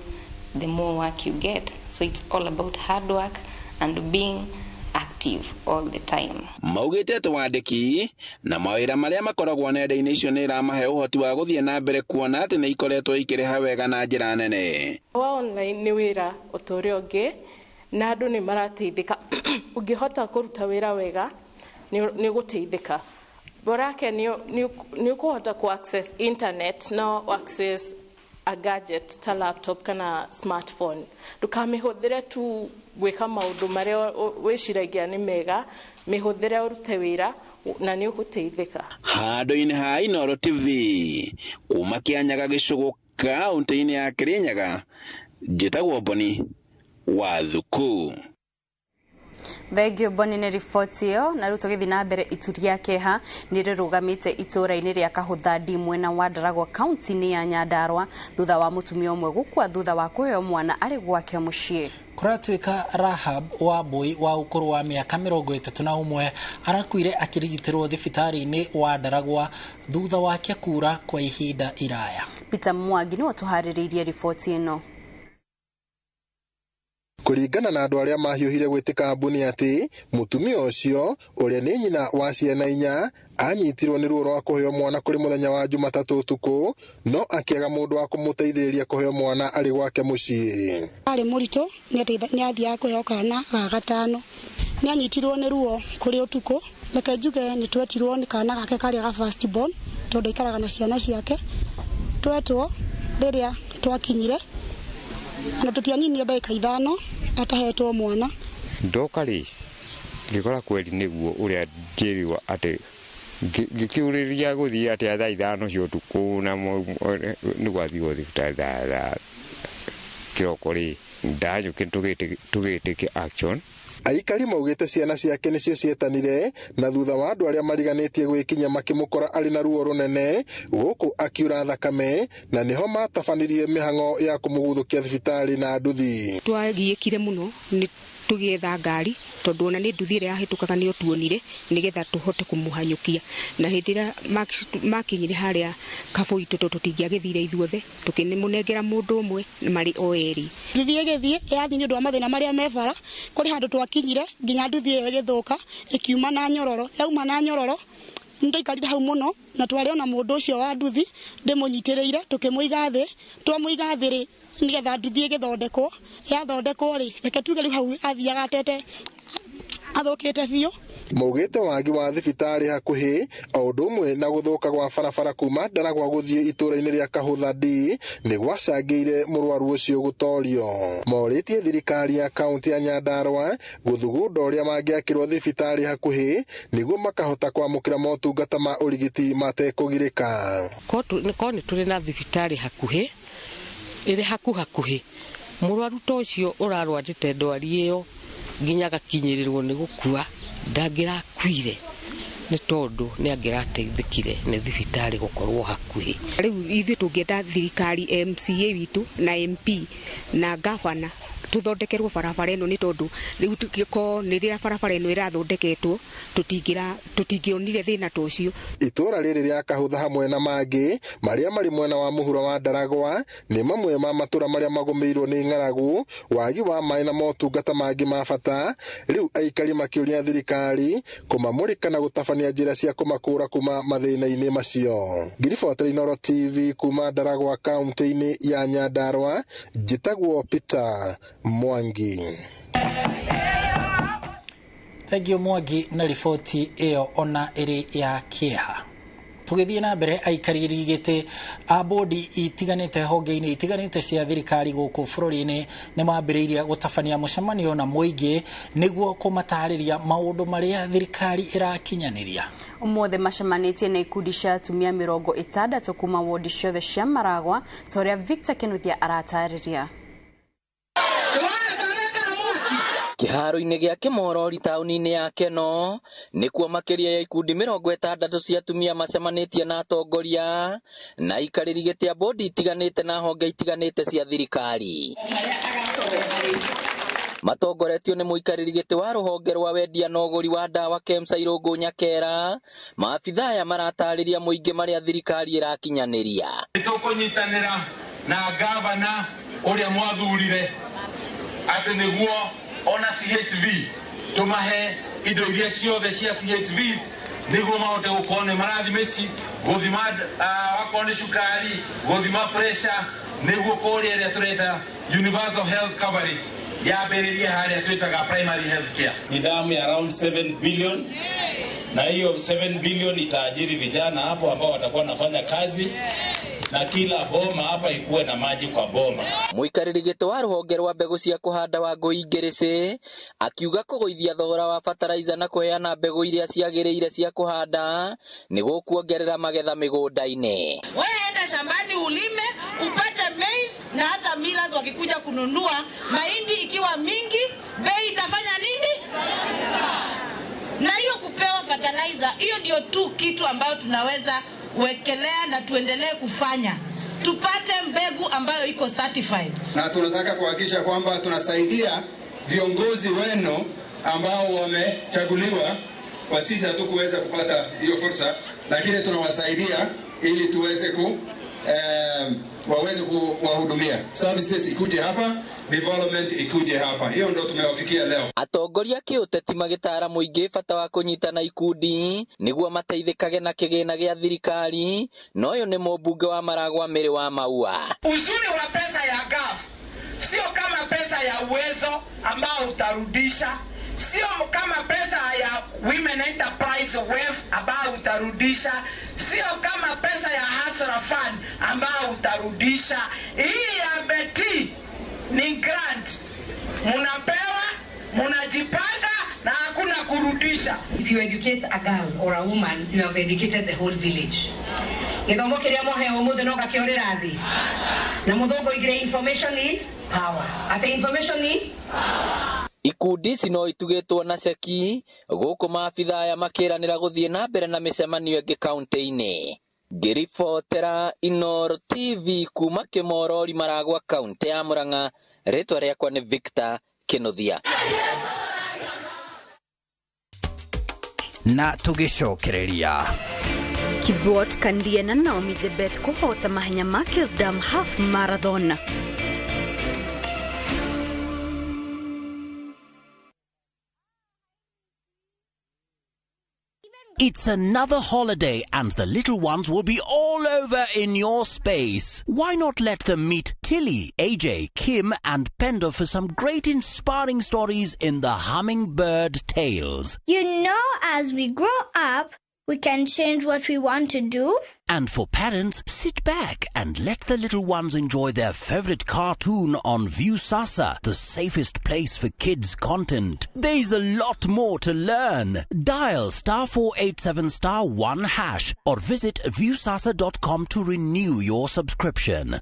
the more work you get. So it's all about hard work and being active all the time. Maugĩte atĩ wandĩki na mawĩra marĩa makoragwo nenda-inĩ icio nĩ iramahe ũhoti wa gũthiĩ na mbere kuona atĩ nĩ ikoretwo ikĩrĩha wega na njĩra nene. Wa online nĩ wĩra o ta ũrĩa ũngĩ na andũ nĩ marateithĩka. Ũngĩhota kũruta wĩra wega nĩ ũgũteithĩka. Borake nĩ ũkũhota ku access internet no access a gadget ta laptop kana smartphone. Ndũkamĩhũthĩre tu gwĩka maũndũ marĩa wĩciragia nĩ mega, mĩhũthĩre ũrute wĩra na nĩ ũgũteithĩka. Handũ-inĩ ha Inooro TV kuma Kĩanyaga Gĩcũgũ kaunti-inĩ ya Kĩrĩnyaga, njĩtagwo Mboni Wathuku. Thengio Mboni nĩ riboti ĩyo. Na rĩu tũgĩthiĩ na mbere, itu rĩa kĩeha nĩ rĩrũgamĩte itũũra-inĩ rĩa Kahũthandi mwena wa Ndaragwa kaunti-inĩ ya Nyandarua thutha wa mũtumia ũmwe gũkua thutha wa kũheo mwana arĩ gwake mũciĩ. Kũratuĩka Rahab Wambui wa ũkũrũ wa mĩaka 31 arakuire akĩrigitĩrwo thibitarĩ-inĩ wa Ndaragwa thutha wake kura kwa ihinda iraya. Peter Mwangi nĩwe ũtũharĩrĩirie riboti ĩno. Kũringana na andũ arĩa mahiũhire gwĩtĩka mbuni atĩ mũtumia ũcio ũrĩa nĩ nyina wa ciana 4 anyitirwo nĩ ruo rwa kũheo mwana kũrĩ mũthenya wa Jumatatũ ũtukũ, no akĩaga mũndũ wa kũmũteithĩrĩria kũheo mwana arĩ gwake mũciĩ. Arĩ mũritũ nĩ athiaga kũheo kana ga gatano, nĩ anyitirwo nĩ ruo kũrĩ ũtukũ. Reke njuge nĩ twetirwo nĩ kana gake karĩa ga first born tondũ aikaraga na ciana ciake. Twetwo rĩrĩa twakinyire na tũtianinire ndagĩka 5 Atahetwo mwana. Ndoka rĩ, ngĩkora kweli nĩguo ũrĩa njĩrirwo atĩ ngĩkĩũrĩria gũthiĩ atĩa thaa 5 cia ũtukũ na nĩ gwathiwo thibitarĩ thaa kĩroko rĩ, ndanyũkire tũgĩtĩke action. Aikari maugĩte ciana ciake nĩcio cietanire na thutha wa andũ arĩa mariganĩtie gwĩkinya makĩmũkora arĩ na ruo rũnene gũkũ akiura thakame na nĩho matabanirie mĩhang'o ya kũmũguthũkia thibitarĩ na nduthi. Twagiĩkire mũno nĩ tũgĩetha ngari tondũ ona nĩ nduthi ĩrĩa yahĩtũkaga nĩyo tuonire nĩgetha tũhote kũmũhanyũkia, na hĩndĩ ĩrĩa makinyire harĩa kabũitũ tondũ tũtingĩagĩthire ithuothe tũkĩmũnengera mũndũ ũmwe marĩ o erĩ. Nduthi ĩgĩthiĩ yathiĩ nĩ ũndũ wa mathĩna marĩa me bara, kũrĩ handũ twakinyire nginya nduthi ĩyo ĩgĩthũka ĩkiuma na nyororo, yauma na nyororo nĩndaikarire hau mũno na twarĩ ona mũndũ ũcio wa nduthi ndĩmũnyitĩrĩire tũkĩmũiga thĩ, twamũiga thĩ rĩ nĩgetha nduthi ĩgĩthondekwo, yathondekwo rĩ reke tuge rĩu hau athiaga atete athũkĩte biũ. Maugĩte wagi wa thibitarĩ hakuhĩ o ũndũ ũmwe na gũthũka gwa barabara kuma Ndaragwa gũthiĩ itũũra-inĩ rĩa Kahũtha D nĩ gwacangĩire mũrwaru ũcio gũtorio. Morĩtie thirikari ya kaũntĩ ya Nyandarũa gũthugunda ũrĩa mangĩakĩrwo thibitarĩ hakuhĩ nĩguo makahota kwamũkĩra motungata ma ũrigiti matekũgirĩka. Korwo nĩ tũrĩ na thibitarĩ hakuhĩ ĩrĩ hakuhakuhĩ, mũrwaru ta ũcio ũrarwarĩte ndwari ĩyo nginya agakinyĩrĩrwo nĩ gũkua ndangĩrakuire nĩ tondũ nĩ angĩrateithĩkire nĩ thibitarĩ gũkorwo hakuhĩ. Rĩu ithuĩ tũngĩenda thirikari MCA witũ na MP na gavana tũthondekerwo barabara ĩno nĩ tondũ rĩu ko nĩ rĩrĩa barabara ĩno ĩrathondeketwo tũtingĩonire thĩna ta ũcio. Itũũra rĩrĩ rĩa Kahũtha hamwe na mangĩ marĩa marĩ mwena wa mũhuro wa Ndaragwa nĩ mamwe ma matũũra marĩa magũmĩirwo nĩ ng'aragu, wagi wa maĩ na motungata mangĩ ma bata. Rĩu aikari makĩũria thirikari kũmamũrĩka na gũtabania njĩra cia kũmakũra kuma mathĩna-inĩ macio. Ngiribotera Inooro TV kuma Ndaragwa kaũntĩ-inĩ ya Nyandarũa, njĩtagwo Peter Mwangi. Thank you Mwangi na riboti ĩyo ona ĩrĩ ya kĩeha. Tũgĩthiĩ na mbere, aikarĩri gĩtĩ a bodi itiganĩte honge-inĩ itiganĩte cia thirikari gũkũ bũrũri-inĩ nĩ mambĩrĩirie gũtabania mũcemanio na mũingĩ nĩguo kũmatarĩria maũndũ marĩa thirikari ĩrakinyanĩria. Ũmũthĩ macemanĩtie na ikundi cia atumia 60 kuma wodi ciothe cia Maragwa ta ũrĩa Victor Kinuthia aratarĩria. Kĩharo-inĩ gĩa Kĩmorori taũni-inĩ ya Keno nĩkuo makĩria ya ikundi 60 cia atumia macemanĩtie na atongoria na aikarĩri gĩtĩ a bodi itiganĩte na honge itiganĩte cia thirikari. Matongoretio nĩ mũikarĩri gĩtĩ wa rũhonge rwa wendia na ũgũri wa ndawa KEMSA Irũngũ Nyakera, maabitha aya maratarĩria mũingĩ marĩa thirikari ĩrakinyanĩria. Nĩtũkũnyitanĩra na gavana ũrĩa mwathurire atĩ nĩguo ona CHV tumahe indo iria ciothe cia CHVs nĩguo mahote gũkorwo nĩ marathi mĩci gũthima wakorwo nĩ cukari, gũthima pressure, nĩguo kũrĩa ĩrĩa tũreta universal health coverage yambĩrĩrie harĩa twĩtaga primary health care. Ni damu ya around 7 billion na hiyo 7 billion itaajiri vijana hapo ambao watakuwa wanafanya kazi na kila boma hapa ikuwe na maji kwa boma. Mũikarĩri gĩtĩ wa rũhonge rwa mbegũ cia kũhanda wa Ngũi Ngĩrĩcĩ akiuga kũgũithia thogora wa fertilizer na kũheana mbegũ iria ciagĩrĩire cia kũhanda nĩ gũkuongerera magetha mĩgũnda-inĩ. Wewe enda shambani ulime upate maize na hata millers wakikuja kununua mahindi ikiwa mingi bei itafanya nini? Na hiyo kupewa fertilizer, hiyo ndio tu kitu ambayo tunaweza wekelea na tuendelee kufanya tupate mbegu ambayo iko certified. Na tunataka kuhakikisha kwamba tunasaidia viongozi wenu ambao wamechaguliwa. Kwa sisi hatukuweza kupata hiyo fursa, lakini tunawasaidia ili tuweze waweze kuwahudumia. Services ikuje hapa, development ikuje hapa. Hiyo ndio tumewafikia leo. Atongoria kĩũteti magĩtara mũingĩ bata wa kũnyitana ikundi nĩguo mateithĩkage na kĩgĩna gĩa thirikari, na ũyũ nĩ mũmbunge wa Maragwa Mĩrĩ wa Maua. Uzuri wa pesa ya GAF sio kama pesa ya Uwezo ambao utarudisha, sio kama pesa ya Women Enterprise Wealth ambao utarudisha, sio kama pesa ya Hustler Fund ambao utarudisha. Hii ya Beti ni grant. Munapewa, munajipanga na hakuna kurudisha. If you educate a girl or a woman, you have educated the whole village. Gĩthomo kĩrĩa mwaheo ũmũthĩ no gakĩorĩra thĩ. Na mũthũngũ oigire information is power. Atĩ information is power. Ikundi ici no itugĩtwo na ceki gũkũ maabitha aya makĩranĩra gũthiĩ na mbere na mĩcemanio ĩngĩ kaunti-inĩ. Ngĩribotera Inooro TV kuma Kĩmorori Maragwa kaunti ya Murang'a, rĩtwa rĩakwa nĩ Victor Kĩnuthia. Na tũgĩcokereria Kibiwott Kandie na Naomi Chebet kũhota mahenya ma Kildam Half Marathon. It's another holiday and the little ones will be all over in your space. Why not let them meet Tilly, AJ, Kim and Pendo for some great inspiring stories in the Hummingbird Tales. You know, as we grow up, we can change what we want to do. And for parents, sit back and let the little ones enjoy their favorite cartoon on Viusasa, the safest place for kids' content. There's a lot more to learn. Dial *487*1# or visit viusasa.com to renew your subscription.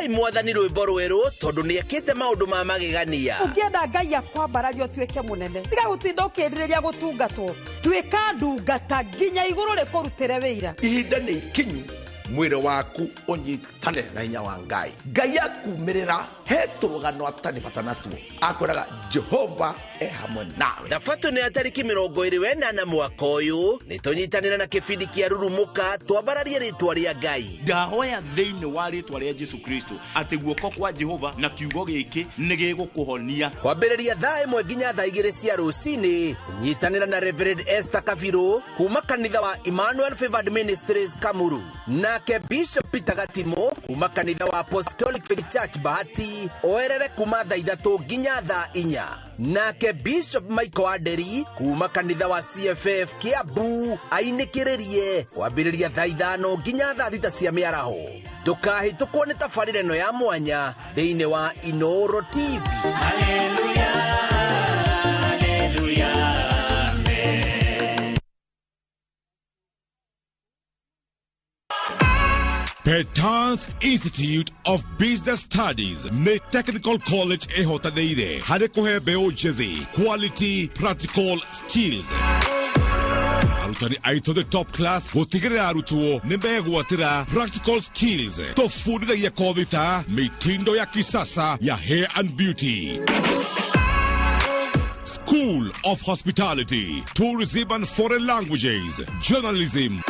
Mwathani rwimbo rweru tondu niekite maundu ma magegania. Ungienda Ngai akwambararia utuike munene, tiga gutinda ukiririria gutungatwo, tuika ndungata nginya iguru rikurutire wira. Ihinda ni ikinyu mwire waku unyitane na hinya wa Ngai. Ngai akumirira he turugano atani bata natuo, akwiraga Jehova e hamwe nawe. Thabatũ nĩ ya tarĩki 28 mwaka ũyũ, nĩtũnyitanĩra na kĩbindi kĩa Rurumũka twambararie rĩtwa rĩa Ngai. Ndahoya thĩinĩ wa rĩtwa rĩa Jesu Kristo atĩ guoko kwa Jehova na kiugo gĩkĩ nĩ gĩgũkũhonia. Kwambĩrĩria thaa 1 nginya thaa 2 cia rũcinĩ, nyitanĩra na Reverend Esther Kabiru kuma kanitha wa Emmanuel Favored Ministries Kamuru, nake Bishop Peter Gatimo kuma kanitha wa Apostolic Faith Church Bahati oerere kuma thaa 3 nginya thaa 4, nake Bishop Michael Aderi kuma kanitha wa CFF Kiambu ainĩkĩrĩrie kwambĩrĩria thaa 5 nginya thaa 6 cia mĩaraho. Ndũkahĩtũkwo nĩ tabarĩra ĩno ya mwanya thĩinĩ wa Inooro TV. Hallelujah, hallelujah, amen. Petans Institute of Business Studies nĩ Technical College ĩhotanĩire harĩ kũhe mbeũ njĩthĩ quality practical skills. Arutani aitũ the top class gũtigĩrĩra arutwo nĩ megwatĩra practical skills. Tũbundithagia kothi ta mitindo ya kisasa ya hair and beauty, School of Hospitality, Tourism and Foreign Languages, Journalism,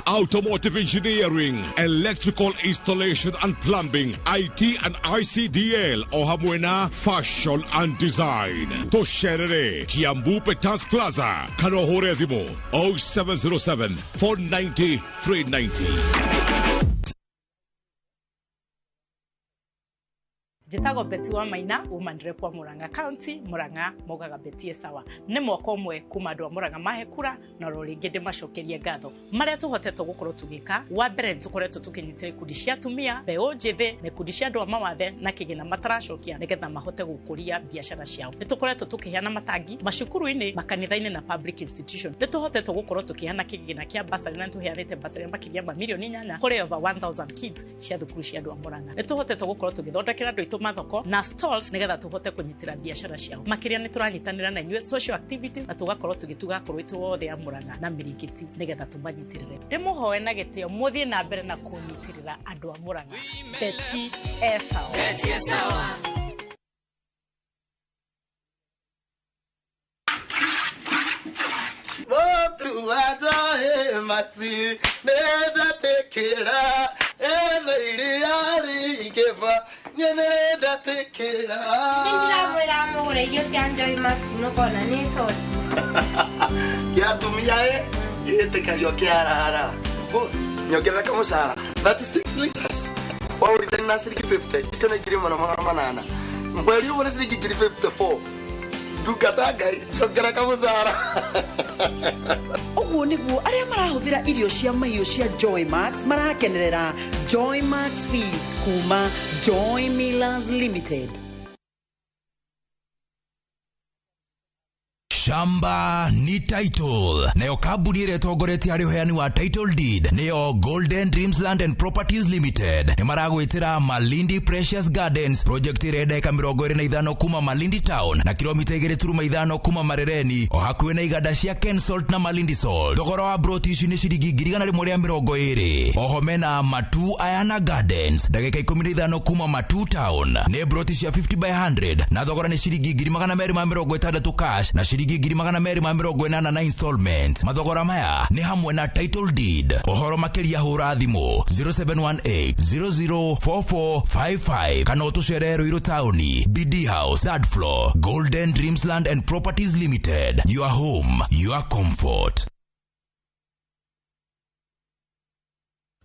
Automotive Engineering, Electrical Installation and Plumbing, IT and ICDL, o hamwe na Fashion and Design. Tũcerere Kiambu Petans Plaza, kana ũhũre thimũ 0707 490 390. Njĩtagwo Betty wa Maina, woman rep wa Murang'a County, Murang'a maugaga Betty e sawa. Nĩ mwaka ũmwe kuma andũ a Murang'a mahe kura, na oro rĩngĩ ndĩmacokerie ngatho. Marĩa tũhotete gũkorwo tũgĩka, wa mbere nĩ tũkoretwo tũkĩnyitĩra ikundi cia atumia, mbeũ njĩthĩ, na ikundi cia andũ a mawathe na kĩgĩna mataracokia nĩgetha mahote gũkũria biacara ciao. Nĩ tũkoretwo tũkĩheana matangi macukuru-inĩ, makanitha-inĩ na public institution. Nĩ tũhotete gũkorwo tũkĩheana kĩgĩna kĩa bursary na nĩ tũheanĩte bursary makĩria ma mirioni 8 kũrĩ over 1000 kids cia thukuru cia andũ a Murang'a. Nĩ tũhotete gũkorwo tũgĩthondekera andũ aitũ mathoko na stalls nigetha tuhote kunyitira biacara ciao. Makiria ni turanyitanira na inyuĩ social activities na tugakorwo tugituga akũrũ aitũ othe a Murang'a na Mĩrĩngĩti nigetha tumanyitirire. Ndimuhoe na gĩtĩo muthie na mbere na kunyitirira andũ a Murang'a. Betty Esawa. Betty Esawa. Motu wajae mati nedatekera ene iriari ikeva nedatekera. Ndĩramwĩra mũgũre irio cia Joy Max nũkona nĩ soda. Kĩa atumia ĩ gĩtĩkagio kĩarara. Boss, nyongerera kamũcara 36 liters waũrithani na ciringi 50 icio nĩ 1800 mweri ũmwe nĩ ciringi 54 ndungata Ngai njongera kamũcara. Ũguo nĩguo arĩa marahũthĩra irio cia mahiũ cia Joy Max marakenerera Joy Max Feeds kuma Joy Millers Limited. Shamba ni title nayo kambuni ĩrĩa ĩtongoretie harĩ ũheani wa title deed nĩyo Golden Dreams Land and Properties Limited. Nĩ maragwĩtĩra Malindi Precious Gardens project ĩrĩa ndagĩka 25 kuma Malindi Town na kilomita 2.5 kuma Marereni, o hakuhĩ na iganda cia Kensalt na Malindi Salt. Thogora wa broti ici nĩ ciringi 120,000. Oho mena Matu Ayana Gardens ndagĩka 15 kuma Matu Town, nĩ broti cia 50 by 100 na thogora nĩ ciringi 260 cash na ciringi 280 na installment. Mathogora maya nĩ hamwe na title deed. Ũhoro makĩria hũra thimũ 0718 004455 kana ũtũcerere Ruiru taũni, BD House, third floor. Golden Dreams Land and Properties Limited, your home, your comfort.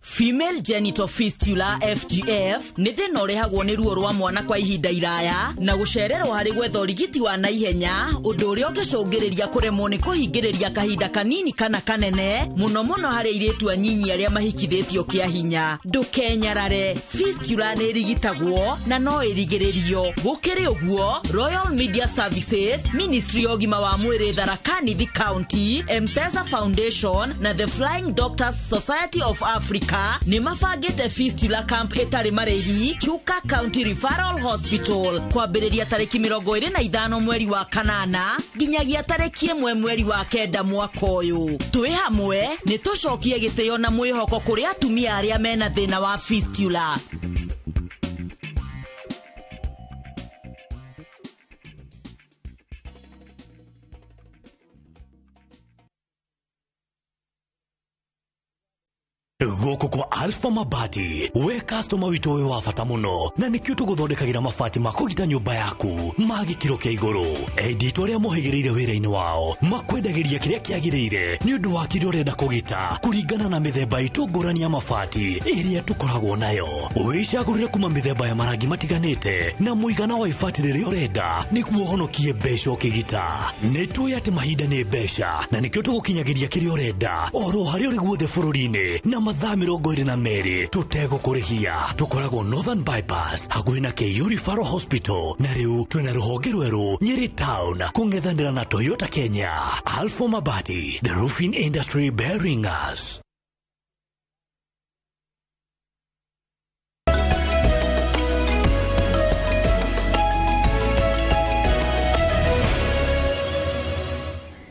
Female genital fistula FGF nĩ thĩna ũrehagwo nĩ ruo rwa mwana kwa ihinda iraya na gũcererwo harĩ gwetha ũrigiti wa naihenya, ũndũ ũrĩa ũngĩcũngĩrĩria kũremwo nĩ kũhingĩrĩria kahinda kanini kana kanene, mũno mũno harĩ airĩtu anyinyi arĩa mahikithĩtio kĩa hinya. Ndũkenyarare, fistula nĩ ĩrigitagwo na no ĩrigĩrĩrio. Gũkĩrĩ ũguo, Royal Media Services, Ministry ya ũgima wa mwĩrĩ Tharaka Nithi County, M-Pesa Foundation na The Flying Doctors Society of Africa nĩ mabangĩte fistula camp ĩtarĩ marĩhi Chuka County Referral Hospital kwambĩrĩria tarĩki 25 mweri wa kanana nginyagia tarĩki 1 mweri wa 9 mwaka ũyũ. Twĩ hamwe nĩ tũcokie gĩtĩo na mwĩhoko kũrĩ atumia arĩa mena thĩna wa fistula. Gũkũ kwa Alpha Mabati, we customer witũ wĩ wa bata mũno, na nĩkĩo tũgũthondekagĩra mabati ma kũgita nyũmba yaku ma gĩkĩro kĩa igũrũ. Endi arĩa mohĩgĩrĩire wĩra-inĩ wao makwendagĩria kĩrĩa kĩagĩrĩire nĩ ũndũ wa kĩrĩa ũrenda kũgita kũringana na mĩthemba itũ ngũrani ya mabati ĩrĩa tũkoragwo nayo. Wĩcagũrĩre kuma mĩthemba ya marangi matiganĩte na mũigana wa ibati rĩrĩa ũrenda nĩguo ũhonokie mbeca ũkĩgita. Nĩ tũĩ atĩ mahinda nĩ mbeca na nĩkĩo tũgũkinyagĩria kĩrĩa ũrenda oro harĩa ũrĩ guothe bũrũri-inĩ na mathaa 22 tũtegũkũrĩhia. Tũkoragwo Northern Bypass hakuhĩ na KU Referral Hospital, na rĩu twĩna rũhonge rwerũ Nyeri Town kũng'ethanĩra na Toyota Kenya. Alpha Mabati, the roofing industry bearing us.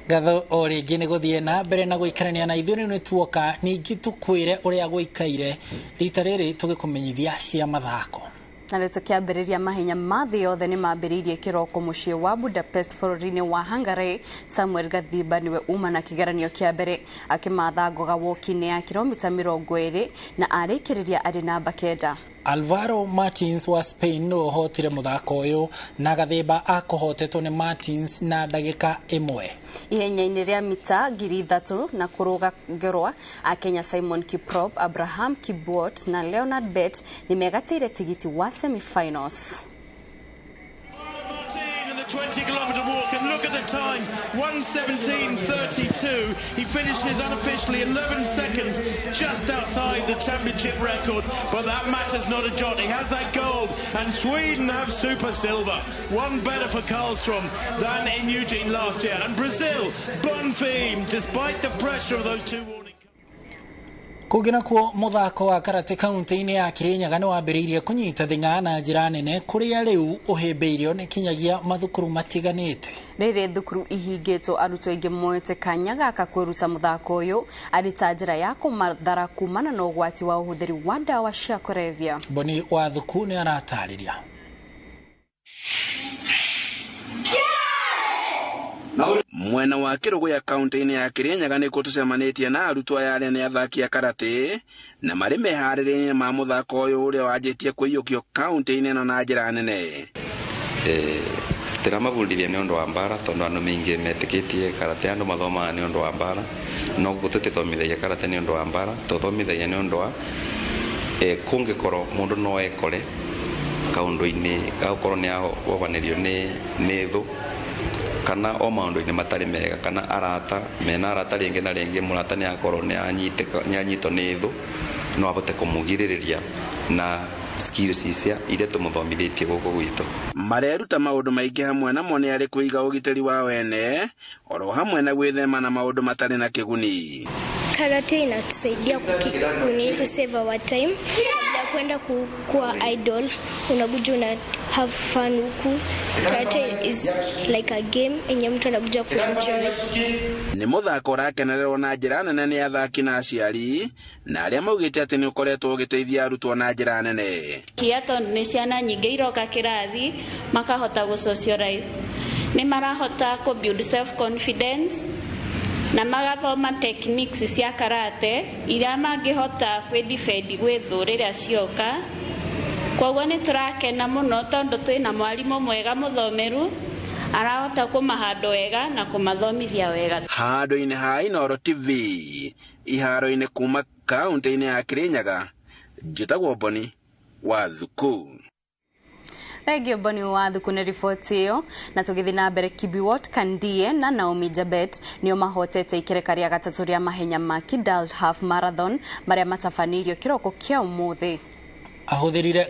Ngatho o rĩngĩ nĩ gũthiĩ na mbere na gũikarania na ithuĩ. Rĩu nĩ tuoka ningĩ tũkwĩre ũrĩa gũikaire rita rĩrĩ tũgĩkũmenyithia cia mathako. Na rĩu tũkĩambĩrĩria mahenya ma thĩ yothe nĩ mambĩrĩirie kĩroko mũciĩ wa Budapest bũrũri-inĩ wa Hungary. Samuel Gathimba nĩwe uma na kĩgeranio kĩa mbere akĩmatha ngoga woki-inĩ ya kilomita 20 na arĩkĩrĩria arĩ namba 9. Alvaro Martins wa Spain nĩwe ũhotire mũthako ũyũ na Gathimba akũhotetwo nĩ Martins na ndagĩka 1. Ihenya-inĩ rĩa mita 3000 na kũrũga ngerwa, Akenya Simon Kiprop, Abraham Kibuot na Leonard Bett nĩ megatĩire tigiti wa semi-finals. 20 kilometer walk, and look at the time, 1:17.32. He finishes unofficially 11 seconds just outside the championship record, but that matters not a jot. He has that gold, and Sweden have super silver, one better for Karlstrom than in Eugene last year. And Brazil, Bonfim, despite the pressure of those two warning. Kũngĩ nakuo mũthako wa karate kaunti-inĩ ya Kirinyaga nĩ wambĩrĩirie kũnyita thing'a na njĩra nene kũrĩa rĩu ũhĩmbĩirio nĩ kinyagia mathukuru matiganĩte. Rĩrĩ thukuru ihingĩtwo arutwo aingĩ moete kanya gaka kwĩruta mũthako ũyũ arĩ ta njĩra ya kũmathara kumana na ũgwati wa ũhũthĩri wa ndawa cia kũrebia. Boni wa thuku nĩ aratarĩria. Mwena wa Kĩrũgũya kaunti-inĩ ya Kirinyaga nĩkuo tũcemanĩtie na arutwo aya arĩa nĩ athaki a karate na marĩ meharĩrĩria ma mũthako ũyũ ũrĩa wanjĩtie kũiyũkio kaunti-inĩ ĩno na njĩra nene. Tutiramabundithia ni undu wa mbara tondu andu maingi metikitie karate andu mathomaga ni undu wa mbara, no guo tutithomithagia karate ni undu wa mbara, tuthomithagia ni undu wa kungikorwo mundu no ekore kaundu-ini gagukorwo ni ahobanĩrio ni thu kana o maundu-inĩ matarĩ mega, kana arata mena arata rĩngĩ na rĩngĩ mũrata nĩ akorwo nĩ anyitwo nĩ thũ, no ahote kũmũgirĩrĩria na skills icia iria tũmũthomithĩtie gũkũ gwitũ. Mareruta maũndũ maingĩ hamwe namo nĩ arĩ kũiga ũgitĩri wa wene oro hamwe na gwĩthema na maũndũ matarĩ na kĩguni. Karate inatusaidia kusave our time. Kabla kwenda kuwa idol, unakuja una have fun huku. Karate is like a game yenye mtu anakuja kuenjoy. Nĩ mũthako ũrakenererwo na njĩra nene nĩ athaki na aciari na arĩa maugĩte atĩ nĩ ũkoretwo ũgĩteithia arutwo na njĩra nene. Kia tondũ nĩ ciana nyingĩ iroka kĩrathi makahota gũ-socialize, nĩ marahota kũ build self confidence na magathoma techniques cia karate iria mangĩhota kwĩ-defend gwĩ thũ rĩrĩa cioka. Koguo nĩ tũrakena mũno tondũ twĩna mwarimũ mwega mũthomeru arahota kũmahandwo wega na kũmathomithia wega. Handũ-inĩ ha Inooro TV iharo-inĩ kuma kaunti-inĩ ya Kirinyaga, njĩtagwo Boni wa Thuku. Thengiũ Boni wa Thuku nĩ riboti ĩyo. Na tũgĩthiĩ na mbere, Kibiwot Kandie na Naomi Jabet nĩo mahotete ikereka rĩa gatatũ rĩa mahenya ma Kidal Half Marathon marĩa matabanĩirio kĩroko kĩa ũmũthĩ.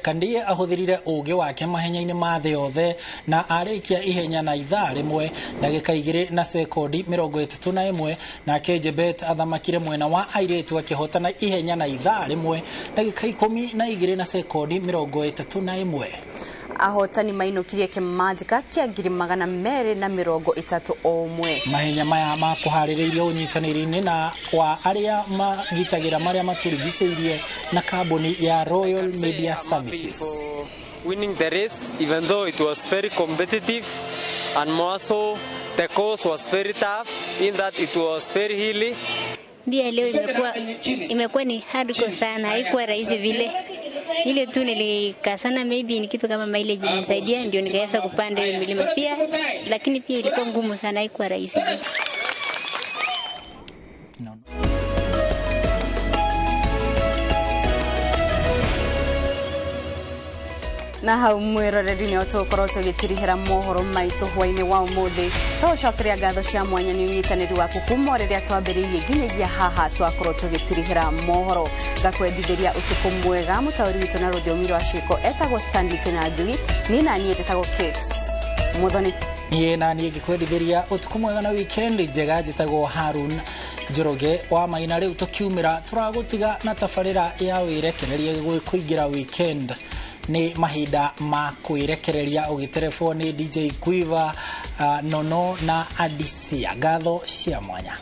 Kandie ahũthĩrire ũũgĩ wake mahenya-inĩ ma thĩ yothe na arĩkia ihenya na ithaa rĩmwe ndagĩka 2 na sekondi 31, nake Jebet athamakire mwena wa airĩtu akĩhotana ihenya na ithaa rĩmwe ndagĩka 12 na sekondi 31. Ahotani mainũkirie kĩmanjĩka kĩa 231. Mahenya maya makũharĩrĩirio ũnyitanĩri-inĩ na wa arĩa magitagĩra marĩa matũrigicĩirie na kambuni ya Royal Media Services. Winning the race, even though it was very competitive, and more so the course was very tough in that it was very hilly. Mbio leo imekuwa ni hardcore sana, haikuwa rahisi vile. Ile tu nilikaa sana, maybe ni kitu kama mileage ilinisaidia ndio nikaweza kupanda hiyo milima pia, lakini pia ilikuwa ngumu sana, haikuwa rahisi. Na hau mwiroreri nĩ tũgũkorwo tũgĩtirihĩra mohoro maitũ hwainĩ wa ũmũthĩ. Tũgũcokeria ngatho cia mwanya nĩ ũnyitanĩri waku kuma rĩrĩa twambĩrĩirie nginyagia haha twakorwo tũgĩtirihĩra mohoro. Ngakwendithĩria ũtukũ mwega. Mũtaũri witũ na rũthiomi rwa ciĩko etagwo Stanley Kinyanjui, niĩ na niĩ njĩtagwo Kate Muthoni. Niĩ na niĩ ngĩkwendithĩria ũtukũ mwega na weekend njega. Njĩtagwo Harun Njoroge wa Maina. Rĩu tũkiumĩra tũragũtiga na tabarĩra ya wĩrekereria kũingĩra weekend. Ni mahinda ma kwĩrekereria ũgĩterebwo nĩ DJ Quiver, Nono na Adisia. Ngatho cia mwanya.